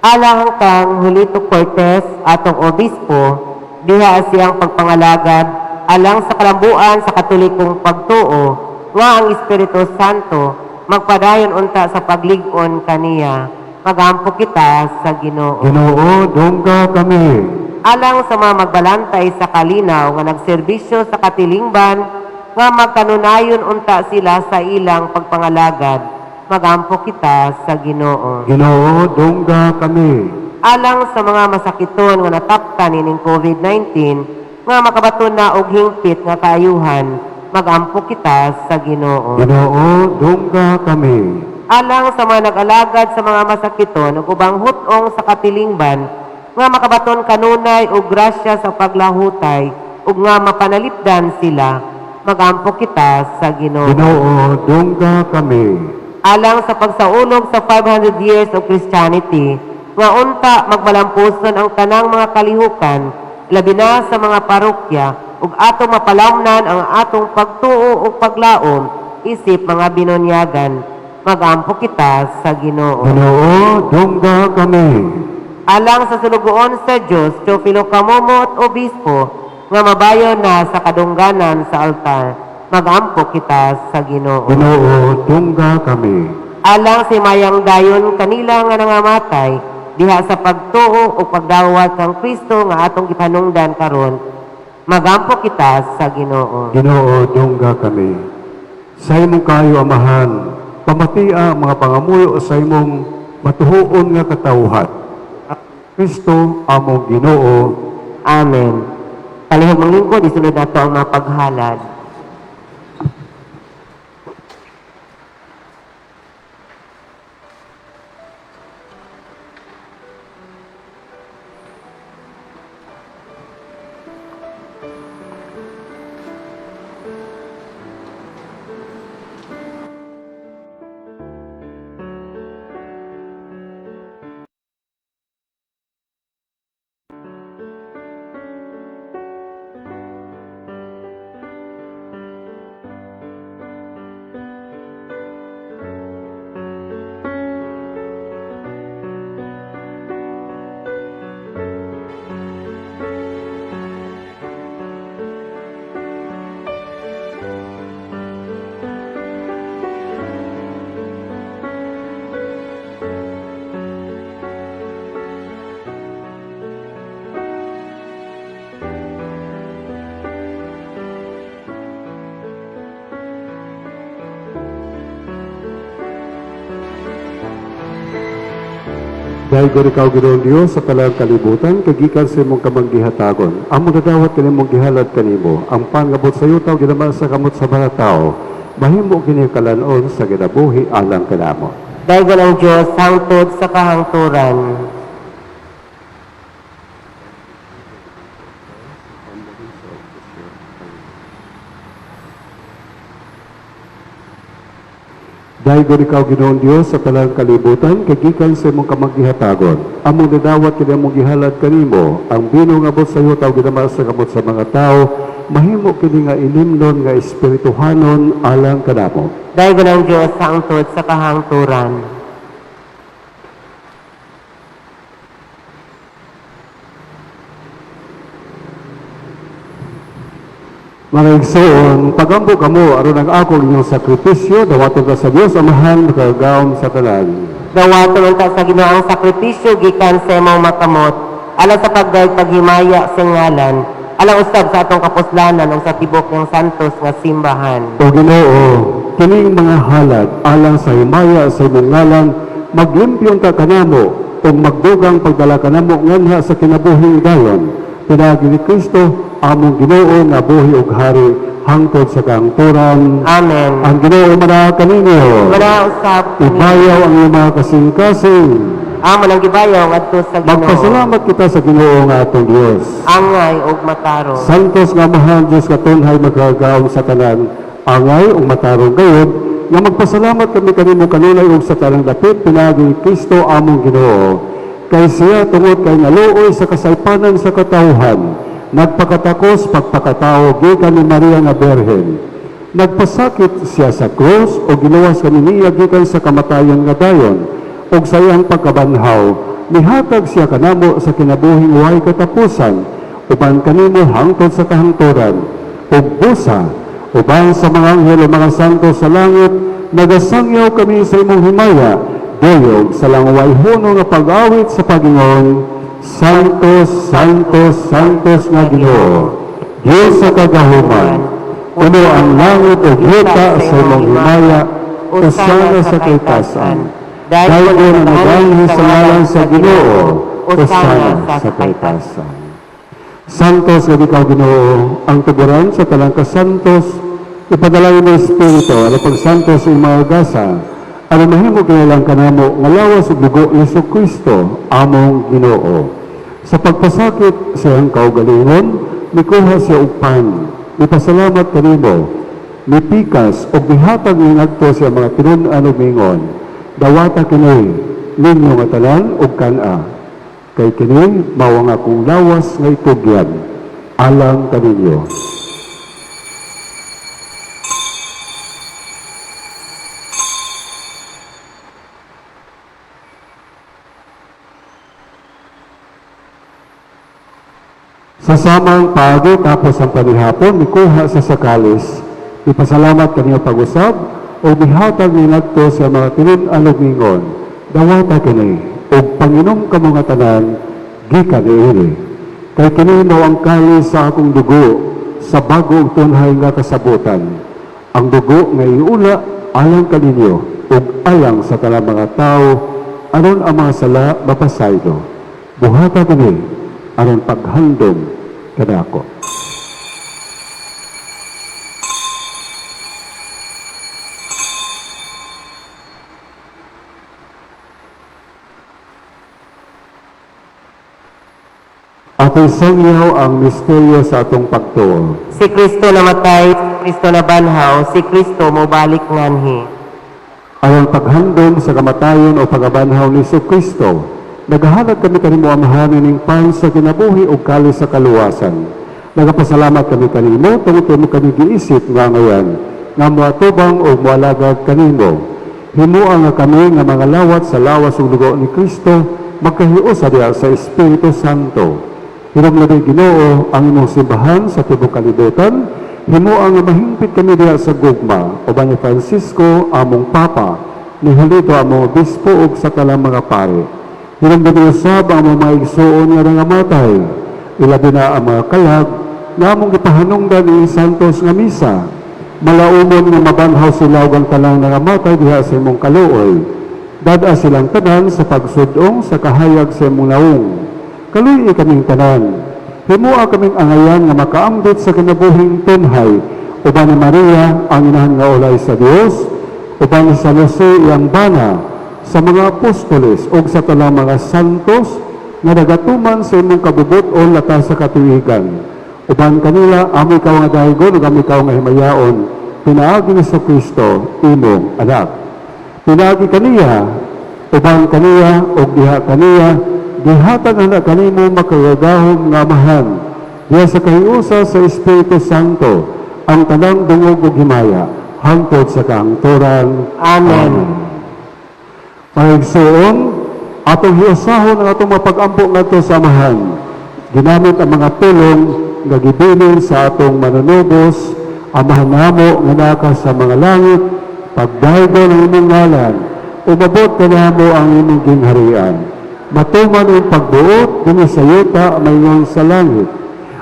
Alang kang Julito Cortez, atong obispo, diha siyang pagpangalagad alang sa kalambuan sa Katolikong pagtuo, nga ang Espiritu Santo magpadayon unta sa paglig-on kaniya. Magampo kita sa Ginoo. Ginoo, dungga kami. Alang sa mga magbalantay sa kalinaw nga nagserbisyo sa katilingban nga magkanunayon unta sila sa ilang pagpangalagad, magampo kita sa Ginoo. Ginoo, dungga kami. Alang sa mga masakiton nga nataptan ining COVID-19 nga makabaton na og hingpit nga kaayuhan, magampo kita sa Ginoo. Ginoo, dungga kami. Alang sa mga nag-alagad sa mga masakiton ug ubang hut-ong sa katilingban nga makabaton kanunay og grasya sa paglahutay ug nga mapanalipdan sila, magampo kita sa Ginoo. Ginoo, dungga kami. Alang sa pagsaulog sa 500 years of Christianity nga unta magmalampuson ang tanang mga kalihukan, labi na sa mga parokya, ug atong mapalawnan ang atong pagtuo ug paglaom isip mga binonyagan, magampo kita sa Ginoo. Ginoo, dungga kami. Alang sa sulugoon sa Dios, Teofilo Camomo at Obispo, nga mabayo na sa kadungganan sa altar, magampo kita sa Ginoo. Ginoo, dungga kami. Alang si mayang dayon kanila nga nangamatay diha sa pagtuo o pagdawat kang Kristo nga atong gipanungdan karon, magampo kita sa Ginoo. Ginoo, dungga kami. Sa imong kayo, Amahan, pamatia ang mga pangamuyo sa imong matuhuon nga katawhan. Kristo, among Ginoo. Amen. Palihog mong lingkod, isunod nato ang mga paghalad. Dahil gud ikaw, Ginoong Dios, sa talang kalibutan, kagikan sa imong kamang gihatagon. Among nadawat kanimong gihalad kanimo, ang pangabot sa yutaw ginaman sa kamot sa mga tao. Mahimo kini kalanon sa kinabuhi alang kanamo. Dahil ang Diyos hangtod sa kahangturan. Dahil gud ikaw, Ginoong Dios, sa talang kalibutan, kagikan sa imong kamang gihatagon. Among nadawat kini among gihalad kanimo, ang bino nga abot sa yutaw ginaman sa kamot sa mga tao, mahimo kini nga inimnon nga espirituhanon alang kanamo. Dahil ang Diyos hangtod sa kahangturan. Mga igsoon, pagambo kamo aron ang akong inyong sakripisyo, dawaton ka sa Dios Amahan makagagahom sa tanan. Dawaton unta sa Ginoo ang sakripisyo gikan sa imong makamot, alang sa pagdayeg paghimaya sa ngalan, alang usab sa atong kapuslanan ug sa tibok ng santos nga simbahan. O Ginoo, kining mga halad alang sa himaya sa imong ngalan, maglimpyong ka kanamo Ug magdugang pagdala kanamo nganha sa kinabuhing dayon. Pinaagi ni Kristo among Ginoo nga buhi ug hari hangtod sa kahangturan. Amen. Ang Ginoo manaa kaninyo. Manaa usab kaninyo. Ibayaw ang iyong mga kasing-kasing. Amo nang gibayaw ngadto sa Ginoo. Magpasalamat kita sa Ginoo nga atong Dios. Angay ug matarong. Santos nga Amahan, Diyos katunhay makagagahom sa tanan, angay ug matarong gayod, nga magpasalamat kami kanimo kanunay ug sa tanang dapit pinaagi ni Kristo among Ginoo. Kay siya tungod kay naluoy sa kasaypanan sa katawhan, nagpakatakos pagpakatao gikan ni Maria nga Birhen. Nagpasakit siya sa krus ug giluwas kami niya gikan sa kamatayon nga dayon, ug sa iyang pagkabanhaw mihatag siya kanamo sa kinabuhing way katapusan, uban kanimo hangtod sa kahangturan. Ug busa uban sa mga anghel ug mga santo sa langit, nagasangyaw kami sa imong himaya, duyog sa langway huno nga pag-awit sa Pag-ingon, Santos, Santos, Santos nga Ginoo, Dios sa kagahuman, puno ang langit ug yuta sa imong himaya, usana sa kaytasan. Daygon ang modanhi sa ngalan sa Ginoo, usana sa kaytasan. Santos nga ikaw Ginoo, ang tuburan sa tanang kasantos, ipadala mo Espiritu aron pagsantos sa imong mga gasa, aron mahimo kinalang kanamo nga lawas ug dugo ni Kristo among Ginoo. Sa pagpasakit sa iyang kaugalingon, mikuha siya og pan, mipasalamat kanimo, mipikas og mihatag ngadto sa mga tinun-an ug miingon, dawata kini ninyo nga tanan ug kan-a, kay kini mao ang akong lawas nga itugyan alang kaninyo. Sa samang paagi tapos ang panihapon, mikuha sa sakalis, ipasalamat kaniya pag-usab, o mihatag ni ngadto sa mga tinun-an ug miingon, dawata kini, ug panginom kamo nga tanan, gikan niini. Kay kini mao ang kalis sa akong dugo, sa bago ug tunhay nga kasabutan. Ang dugo nga iula alang kaninyo, ug alang sa tanang mga tawo, aron ang mga sala mapasaylo. Buhata kini, aron paghandom kanako. Atong sangyaw ang misteryo sa atong pagtuo. Si Kristo namatay, si Kristo nabanhaw, si Kristo mobalik nganhi. Aron paghandom sa kamatayon o pagabanhaw ni Kristo, nagahalad kami kanimo Amahan ning pan sa kinabuhi ug kalis sa kaluwasan. Nagapasalamat kami kanimo tungod kay mo kami giisip nga ngayan nga moatubang ug moalagad kanimo. Himoa nga kami nga mga lawat sa lawas ug dugo ni Kristo magkahiusa diha sa Espiritu Santo. Hinumdumi Ginoo ang imong simbahan sa tibuok kalibutan. Himoa nga mahingpit kami diha sa gugma uban ni Francisco among Papa, ni Julito among Obispo ug sa tanang mga pari. Hinumdumi usab ang among mga igsuon nga nangamatay, ilabi na ang mga kalag nga among gipahanungdan ni Santos nga misa. Malaumon nga mabanhaw sila ug ang tanang nangamatay diha sa imong kaluoy. Dad-a silang tanan sa pagsudong sa kahayag sa imong naong. Kaluy-i kaming tanan. Himoa kaming angayan nga makaambit sa kinabuhing tunhay, uban ni Maria ang inahan nga ulay sa Dios, uban ni San Jose iyang bana, sa mga apostoles ug sa tanang mga santos nga nagatuman sa imong kabubut-on lata sa katuigan. Uban kanila amo ikaw nga daygon ug amo ikaw nga himayaon, pinaagi ni Kristo imong anak. Pinaagi kaniya, uban kaniya ug diha kaniya, gihatag ana kanimo makagagahom nga Amahan, diha sa kahiusa sa Espiritu Santo, ang tanang dungog ug himaya, hangtod sa kahangturan. Amen. Mga igsoon, atong hiusahon ang atong mapag-ampo ngadto sa Amahan. Ginamit ang mga pulong nga gibilin sa atong manunubos, Amahan namo nga naa ka sa mga langit, pagdaygon ang imong ngalan, umabot kanamo ang imong gingharian. Matuman ang pagbuot dinhi sa yuta maingon sa langit.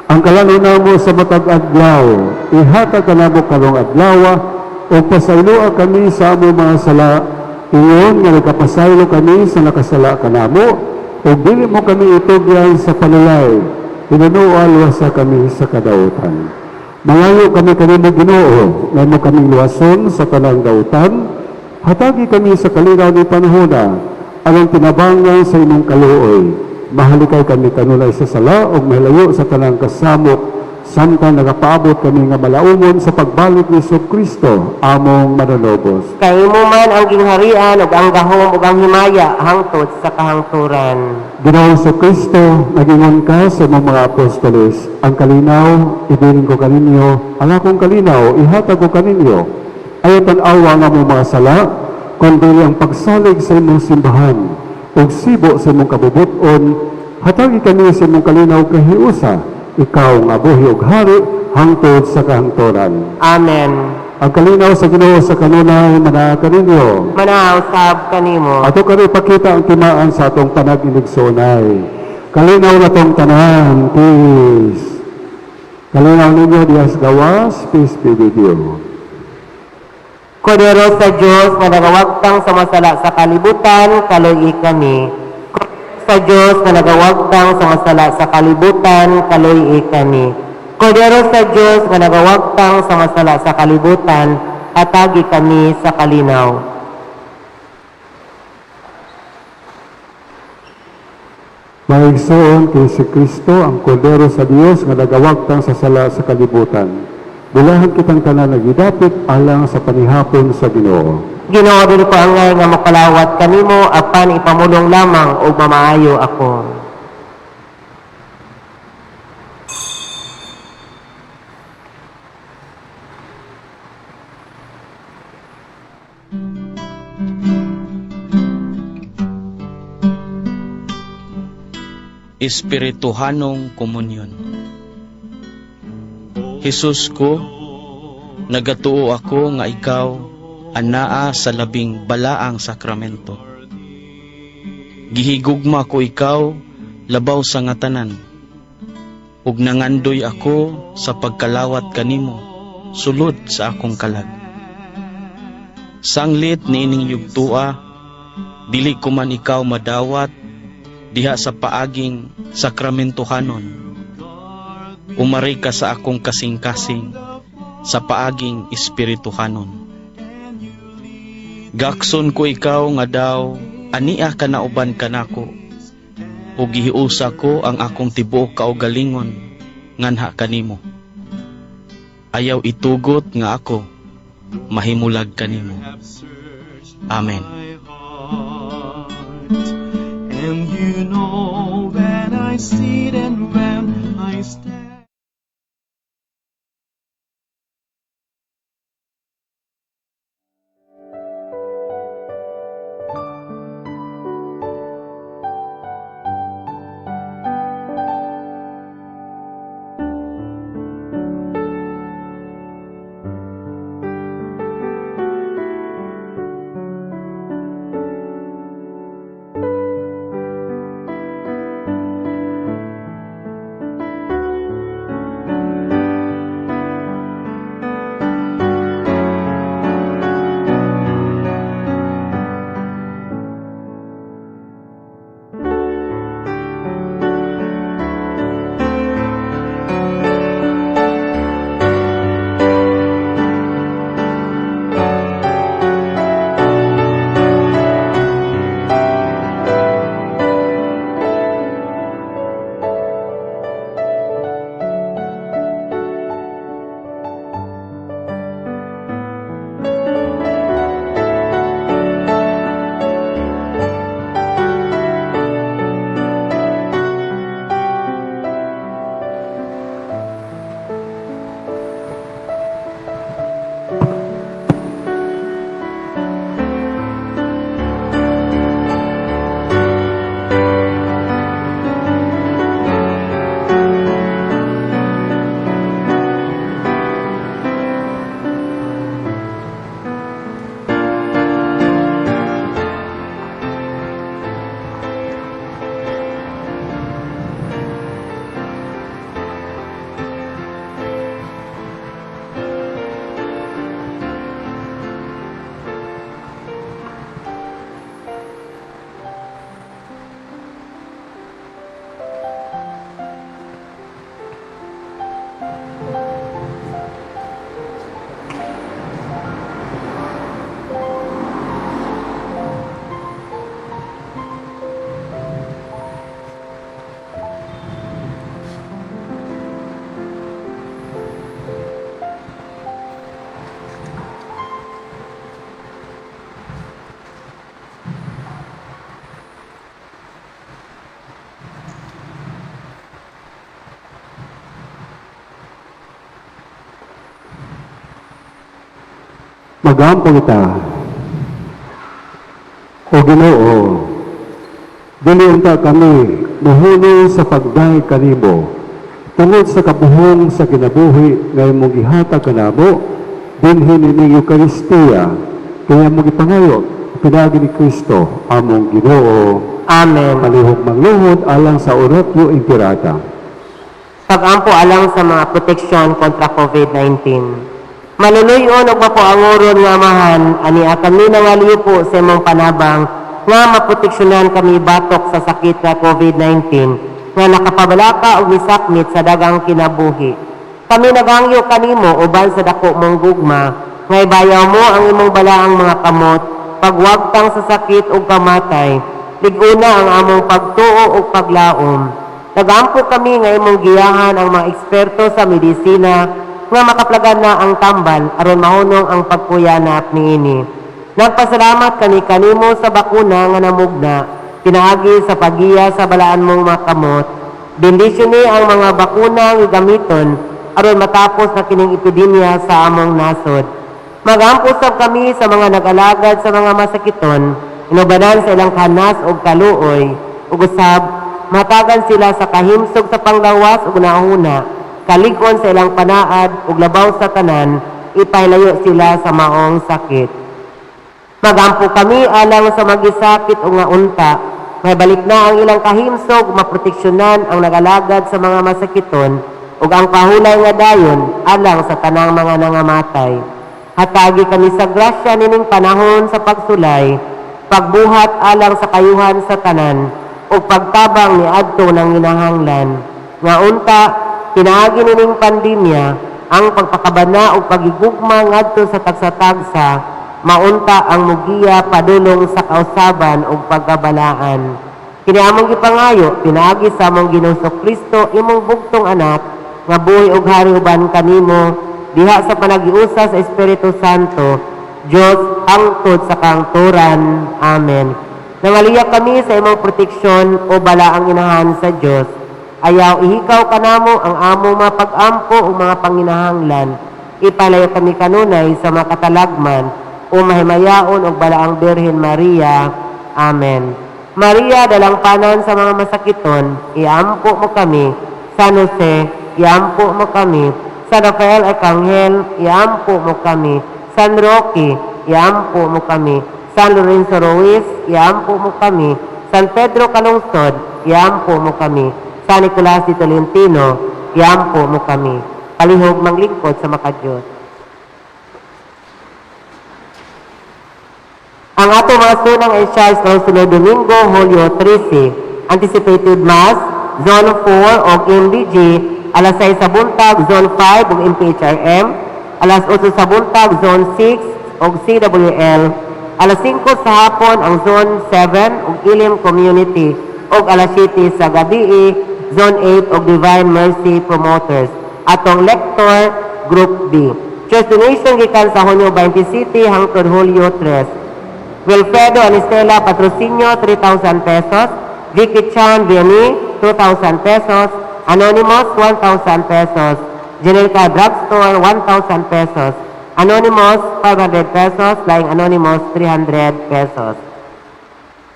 Ang kalan-on namo sa matag adlaw, ihatag kanamo karong adlaw, ug pasayloa kami sa among mga sala, ingon nga nagkapasaylo kami sa nakasala kanamo. Ug dili mo kami itugyan sa panulay, tinunoa luwasa kami sa kadautan. Mangayo kami kanimo, Ginoo, nga imo kaming luwason sa tanang dautan, hatagi kami sa kalinaw ni panahona, alang tinabangan sa imong kaluoy. Mahalikay kami kanunay sa sala ug mahilayo sa tanang kasamok samtang nagapaabot kami nga malaumon sa pagbalik ni Kristo among manunubos. Kay imo man ang gingharian ug ang gahom ug ang himaya hangtod sa kahangturan. Ginoong Kristo, nagingon ka sa imong mga apostoles, "Ang kalinaw, ibilin ko kaninyo, ang akong kalinaw, ihatag ko kaninyo. Ayaw tan-awa ang among mga sala, kundi ang pagsalig sa imong simbahan, ug sibo sa imong kabubut-on, hatagi kami sa imong kalinaw kahiusa, ikaw nga buhi ug hari, hangtod sa kahangturan." Amen. Ang kalinaw sa Ginoo sa kanunay manaa kaninyo. Manaa usab kanimo. Ato karon ipakita ang timaan sa atong panag-inigsoonay. Kalinaw natong tanan, peace. Kalinaw ninyo diha sa gawas, peace be with you. Kordero sa Dios nga nagawagtang sa masala sa kalibutan, kaluy kami. Kordero sa Dios nga nagawagtang sa masala sa kalibutan, kaluy kami. Kordero sa Dios nga nagawagtang sa masala sa kalibutan, hatagi kami sa kalinaw. Mga igsoon, kay si Kristo ang kordero sa Dios nga nagawagtang sa sala sa kalibutan. Bulahan kitang tanan nagidapit alang sa panihapon sa Ginoo. Ginoo, dili ko angay nga mokalawat kanimo, apan ipamulong lamang ug mamaayo ako. Espirituhanong Komunyon. Jesus ko, nagatuo ako nga ikaw anaa sa labing balaang sakramento. Gihigugma ko ikaw labaw sa nga tanan. Ug nangandoy ako sa pagkalawat kanimo sulod sa akong kalag. Sanglit niining yugtua, dili ko man ikaw madawat diha sa paaging sakramentohanon. Umari ka sa akong kasing-kasing sa paaging espirituhanon. Gakson ko ikaw nga daw ania ka nauban kanako, ug gihiusa ko ang akong tibuok kaugalingon nganha kanimo. Ayaw itugot nga ako mahimulag kanimo. Amen. And you know when I sit and when I stand. Magampo kita. O Ginoo, dili unta kami muhunong sa pagdayeg kanimo tungod sa kabuhong sa kinabuhi nga imong gihatag kanamo dinhi nining Eukaristiya, kaya among gipangayo pinaagi ni Kristo among Ginoo. Amen. Palihog mangluhod alang sa Oratio Imperata. Pag-ampo alang sa mga proteksyon kontra COVID-19. Maluluyon ug mapuanguron nga Amahan, ania kami nangaliyo po sa imong panabang nga maproteksyonan kami batok sa sakit nga COVID-19 nga nakapabalaka og misakmit sa dagang kinabuhi. Kami nagangyo kanimo uban sa dako mong gugma nga ibayaw mo ang imong balaang mga kamot pagwagtang sa sakit ug kamatay. Lig-una ang among pagtuo ug paglaom. Nagampo kami nga imong giyahan ang mga eksperto sa medisina nga makaplagan na ang tambal aron mahunong ang pagkuyanap niini. Nagpasalamat kami kanimo sa bakuna nga namugna pinaagi sa pagiya sa balaan mong mga kamot. Bendisyoni ang mga bakuna nga gamiton aron matapos na kining epidemya sa among nasod. Magampo sab kami sa mga nag-alagad sa mga masakiton, inubanan sa ilang kanas ug kaluoy, ug usab matagan sila sa kahimsog sa panglawas ug nauna, kalig-on sa ilang panaad ug labaw sa tanan, ipahilayo sila sa maong sakit. Magampo kami alang sa magisakit o nga unta, may balik na ang ilang kahimsog, maproteksyonan ang nag-alagad sa mga masakiton, ug ang pahulay nga dayon alang sa tanang mga nangamatay. Hatagi kami sa grasya nining panahon sa pagsulay, pagbuhat alang sa kayuhan sa tanan, ug pagtabang ni adto nang ginahanglan. Nga unta, pinaagi nining pandemya, ang pagpakabana ug pagigugma ngadto sa tagsa-tagsa, maunta ang mugiya padulong sa kausaban ug pagkabalaan. Kini among gipangayo pinaagi sa among Ginoong Kristo, imong bugtong anak, nga buhi ug hari uban kanimo diha sa panagiusa sa Espiritu Santo, Dios hangtod sa kangturan. Amen. Nangaliya kami sa imong proteksyon o balaang inahan sa Dios. Ayaw ihikaw kanamo ang among mga pag-ampo o mga panginahanglan. Ipalayo kami kanunay sa mga katalagman o mahimayaon og balaang Birhen Maria. Amen. Maria, dalangpanan sa mga masakiton, iampo mo kami. San Jose, iampo mo kami. San Rafael Arcangel, iampo mo kami. San Roque, iampo mo kami. San Lorenzo Ruiz, iampo mo kami. San Pedro Calungsod, iampo mo kami. San Nicolas de Tolentino, iampo mo kami. Palihog manglingkod sa makadiyos. Ang ato mga sunang ay charge ng sunod Domingo, Hulyo 13. Anticipated Mass, Zone 4 o MBG, alas 6 sa buntag, Zone 5 o MPHRM, alas 8 sa buntag, Zone 6 o CWL, alas 5 sa hapon ang Zone 7 o Ilim Community, o alas 7 sa gabi, Zone 8 o Divine Mercy Promoters. Atong lector, Group B. Church donation gikan sa Junio 20 City hangtod Hulyo 3. Wilfredo Anistela Patrocinio, 3,000 pesos. Vicky Chan Vianney, 2,000 pesos. Anonymous, 1,000 pesos. Generica Drugstore, 1,000 pesos. Anonymous, 500 pesos. Lying Anonymous, 300 pesos.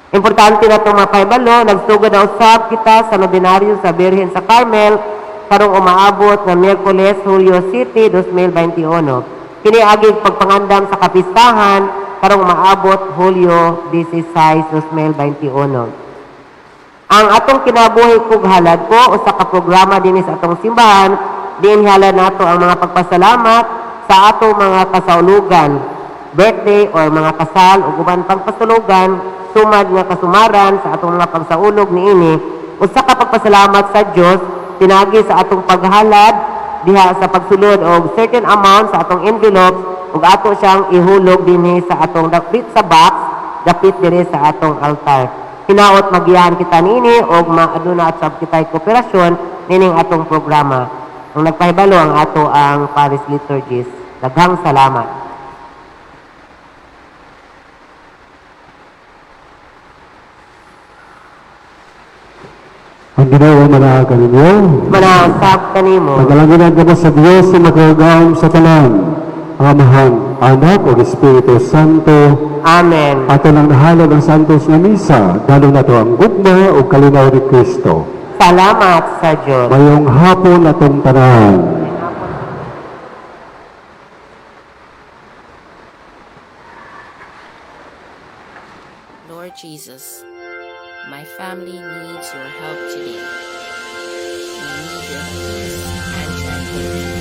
Importante na itong mapahibalo, nagsugod na usab kita sa nobenaryo sa Birhen sa Carmel, karong umaabot nga Miyerkules, Hulyo City, 2021. Kini agig pagpangandam sa kapistahan, karong umaabot Hulyo 16, 2021. Ang atong kinabuhi kug halad ko usa ka programa dinhi sa atong simbahan, diin halad nato ang mga pagpasalamat sa atong mga kasaulugan, birthday or mga kasal ug uban pang pasulugan, sumad nga kasumaran sa atong mga pagsaulog niini. Usa ka pagpasalamat sa Dios pinaagi sa atong paghalad diha sa pagsulod og certain amount sa atong envelopes ug ato siyang ihulog dinhi sa atong dapit sa box dapit diri sa atong altar. Hinaot magiyahan kita niini og maaduna at sab kitay kooperasyon nining atong programa. Ang nagpahibalo ang ato ang Parish Liturgist. Daghang salamat. Ang Ginoo manaag kaninyo. Manausap kanimo. Pagdalanginan kamo sa Dios sa makagagahom sa tanan, ang Amahan, Anak ug Espiritu Santo. Amen. Ato nang nahalad ang Santos nga Misa, dalo nato ang gugma ug kalinaw ni Kristo. Salamat sa Diyos. Mayong hapon atong tanan. Lord Jesus, my family needs your help today. We need your peace and tranquility,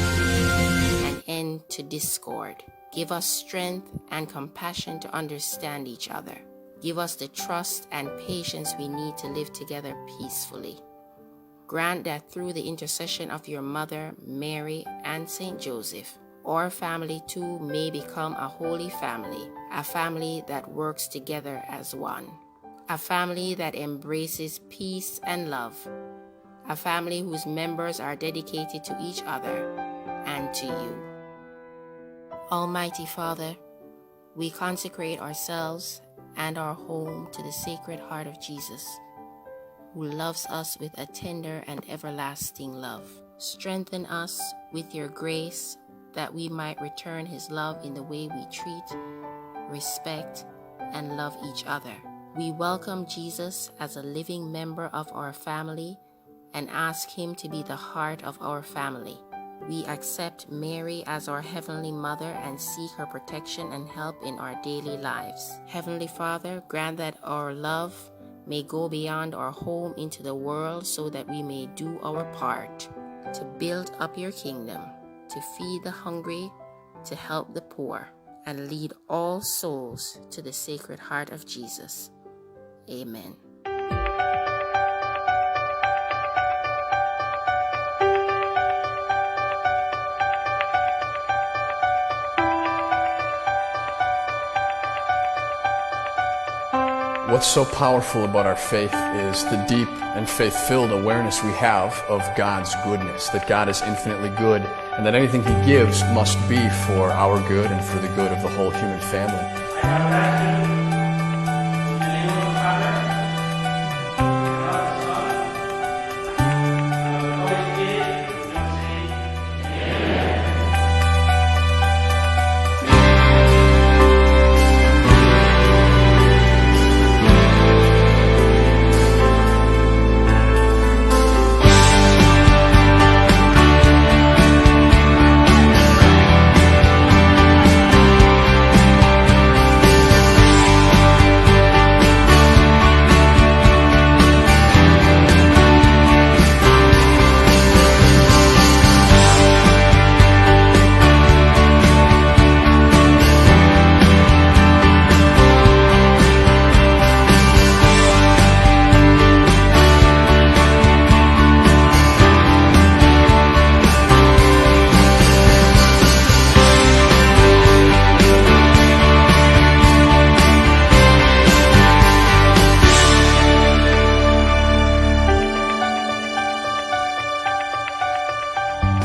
an end to discord. Give us strength and compassion to understand each other. Give us the trust and patience we need to live together peacefully. Grant that through the intercession of your mother, Mary, and Saint Joseph, our family too may become a holy family, a family that works together as one, a family that embraces peace and love, a family whose members are dedicated to each other and to you. Almighty Father, we consecrate ourselves and our home to the Sacred Heart of Jesus, who loves us with a tender and everlasting love. Strengthen us with your grace that we might return his love in the way we treat, respect, and love each other. We welcome Jesus as a living member of our family and ask him to be the heart of our family. We accept Mary as our Heavenly Mother and seek her protection and help in our daily lives. Heavenly Father, grant that our love may go beyond our home into the world so that we may do our part to build up your kingdom, to feed the hungry, to help the poor, and lead all souls to the Sacred Heart of Jesus. Amen. What's so powerful about our faith is the deep and faith-filled awareness we have of God's goodness, that God is infinitely good, and that anything He gives must be for our good and for the good of the whole human family.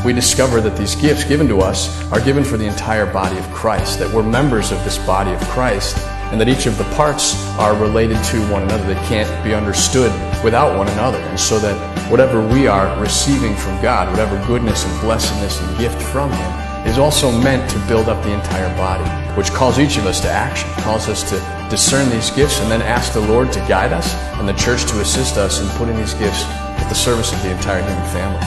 We discover that these gifts given to us are given for the entire body of Christ, that we're members of this body of Christ, and that each of the parts are related to one another. They can't be understood without one another. And so that whatever we are receiving from God, whatever goodness and blessedness and gift from Him, is also meant to build up the entire body, which calls each of us to action, calls us to discern these gifts and then ask the Lord to guide us and the church to assist us in putting these gifts at the service of the entire human family.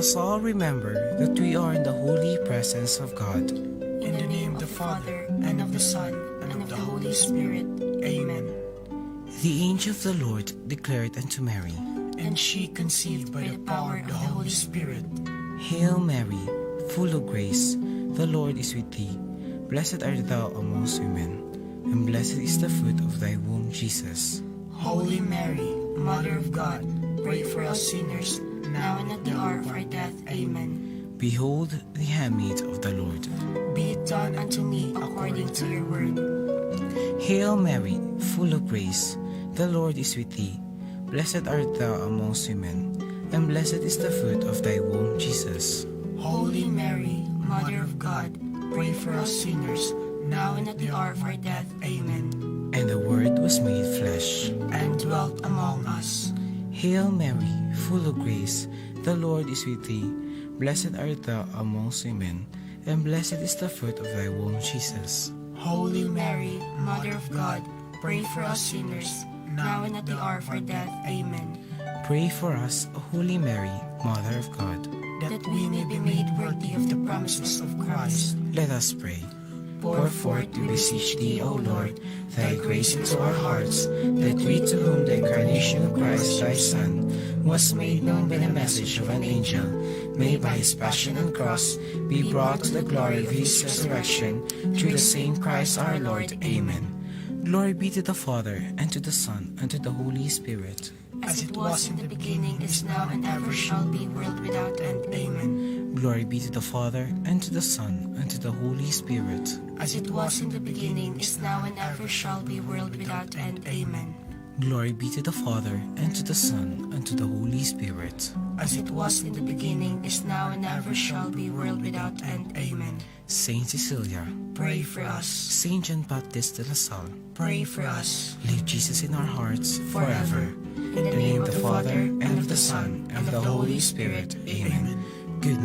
us all remember that we are in the holy presence of God. In the name of the Father, and of the Son, and of the Holy Spirit. Amen. The angel of the Lord declared unto Mary, And she conceived by the power of the Holy Spirit. Hail Mary, full of grace, the Lord is with thee. Blessed art thou amongst women, and blessed is the fruit of thy womb, Jesus. Holy Mary, Mother of God, pray for us sinners, now and at the hour of our death. Amen. Behold the handmaid of the Lord. Be it done unto me according to your word. Hail Mary, full of grace, the Lord is with thee. Blessed art thou amongst women, and blessed is the fruit of thy womb, Jesus. Holy Mary, Mother of God, pray for us sinners, now and at the hour of our death. Amen. And the Word was made flesh and dwelt among us. Hail Mary, full of grace, the Lord is with thee. Blessed art thou amongst women, and blessed is the fruit of thy womb, Jesus. Holy Mary, Mother of God, pray for us sinners, now and at the hour of our death. Amen. Pray for us, Holy Mary, Mother of God, that we may be made worthy of the promises of Christ. Let us pray. Pour forth, we beseech thee, O Lord, thy grace into our hearts, that we to whom the incarnation of Christ thy Son was made known by the message of an angel, may by his passion and cross be brought to the glory of his resurrection, through the same Christ our Lord. Amen. Glory be to the Father, and to the Son, and to the Holy Spirit. As it was in the beginning, is now, and ever shall be, world without end. Amen. Glory be to the Father, and to the Son, and to the Holy Spirit. As it was in the beginning, is now, and ever shall be, world without end. Amen. Glory be to the Father, and to the Son, and to the Holy Spirit. As it was in the beginning, is now, and ever shall be, world without end. Amen. Saint Cecilia, pray for us. Saint John Baptist de La Salle, pray for us. Leave Jesus in our hearts forever. In the name of the Father, and of the Son, and of the Holy Spirit. Amen. Good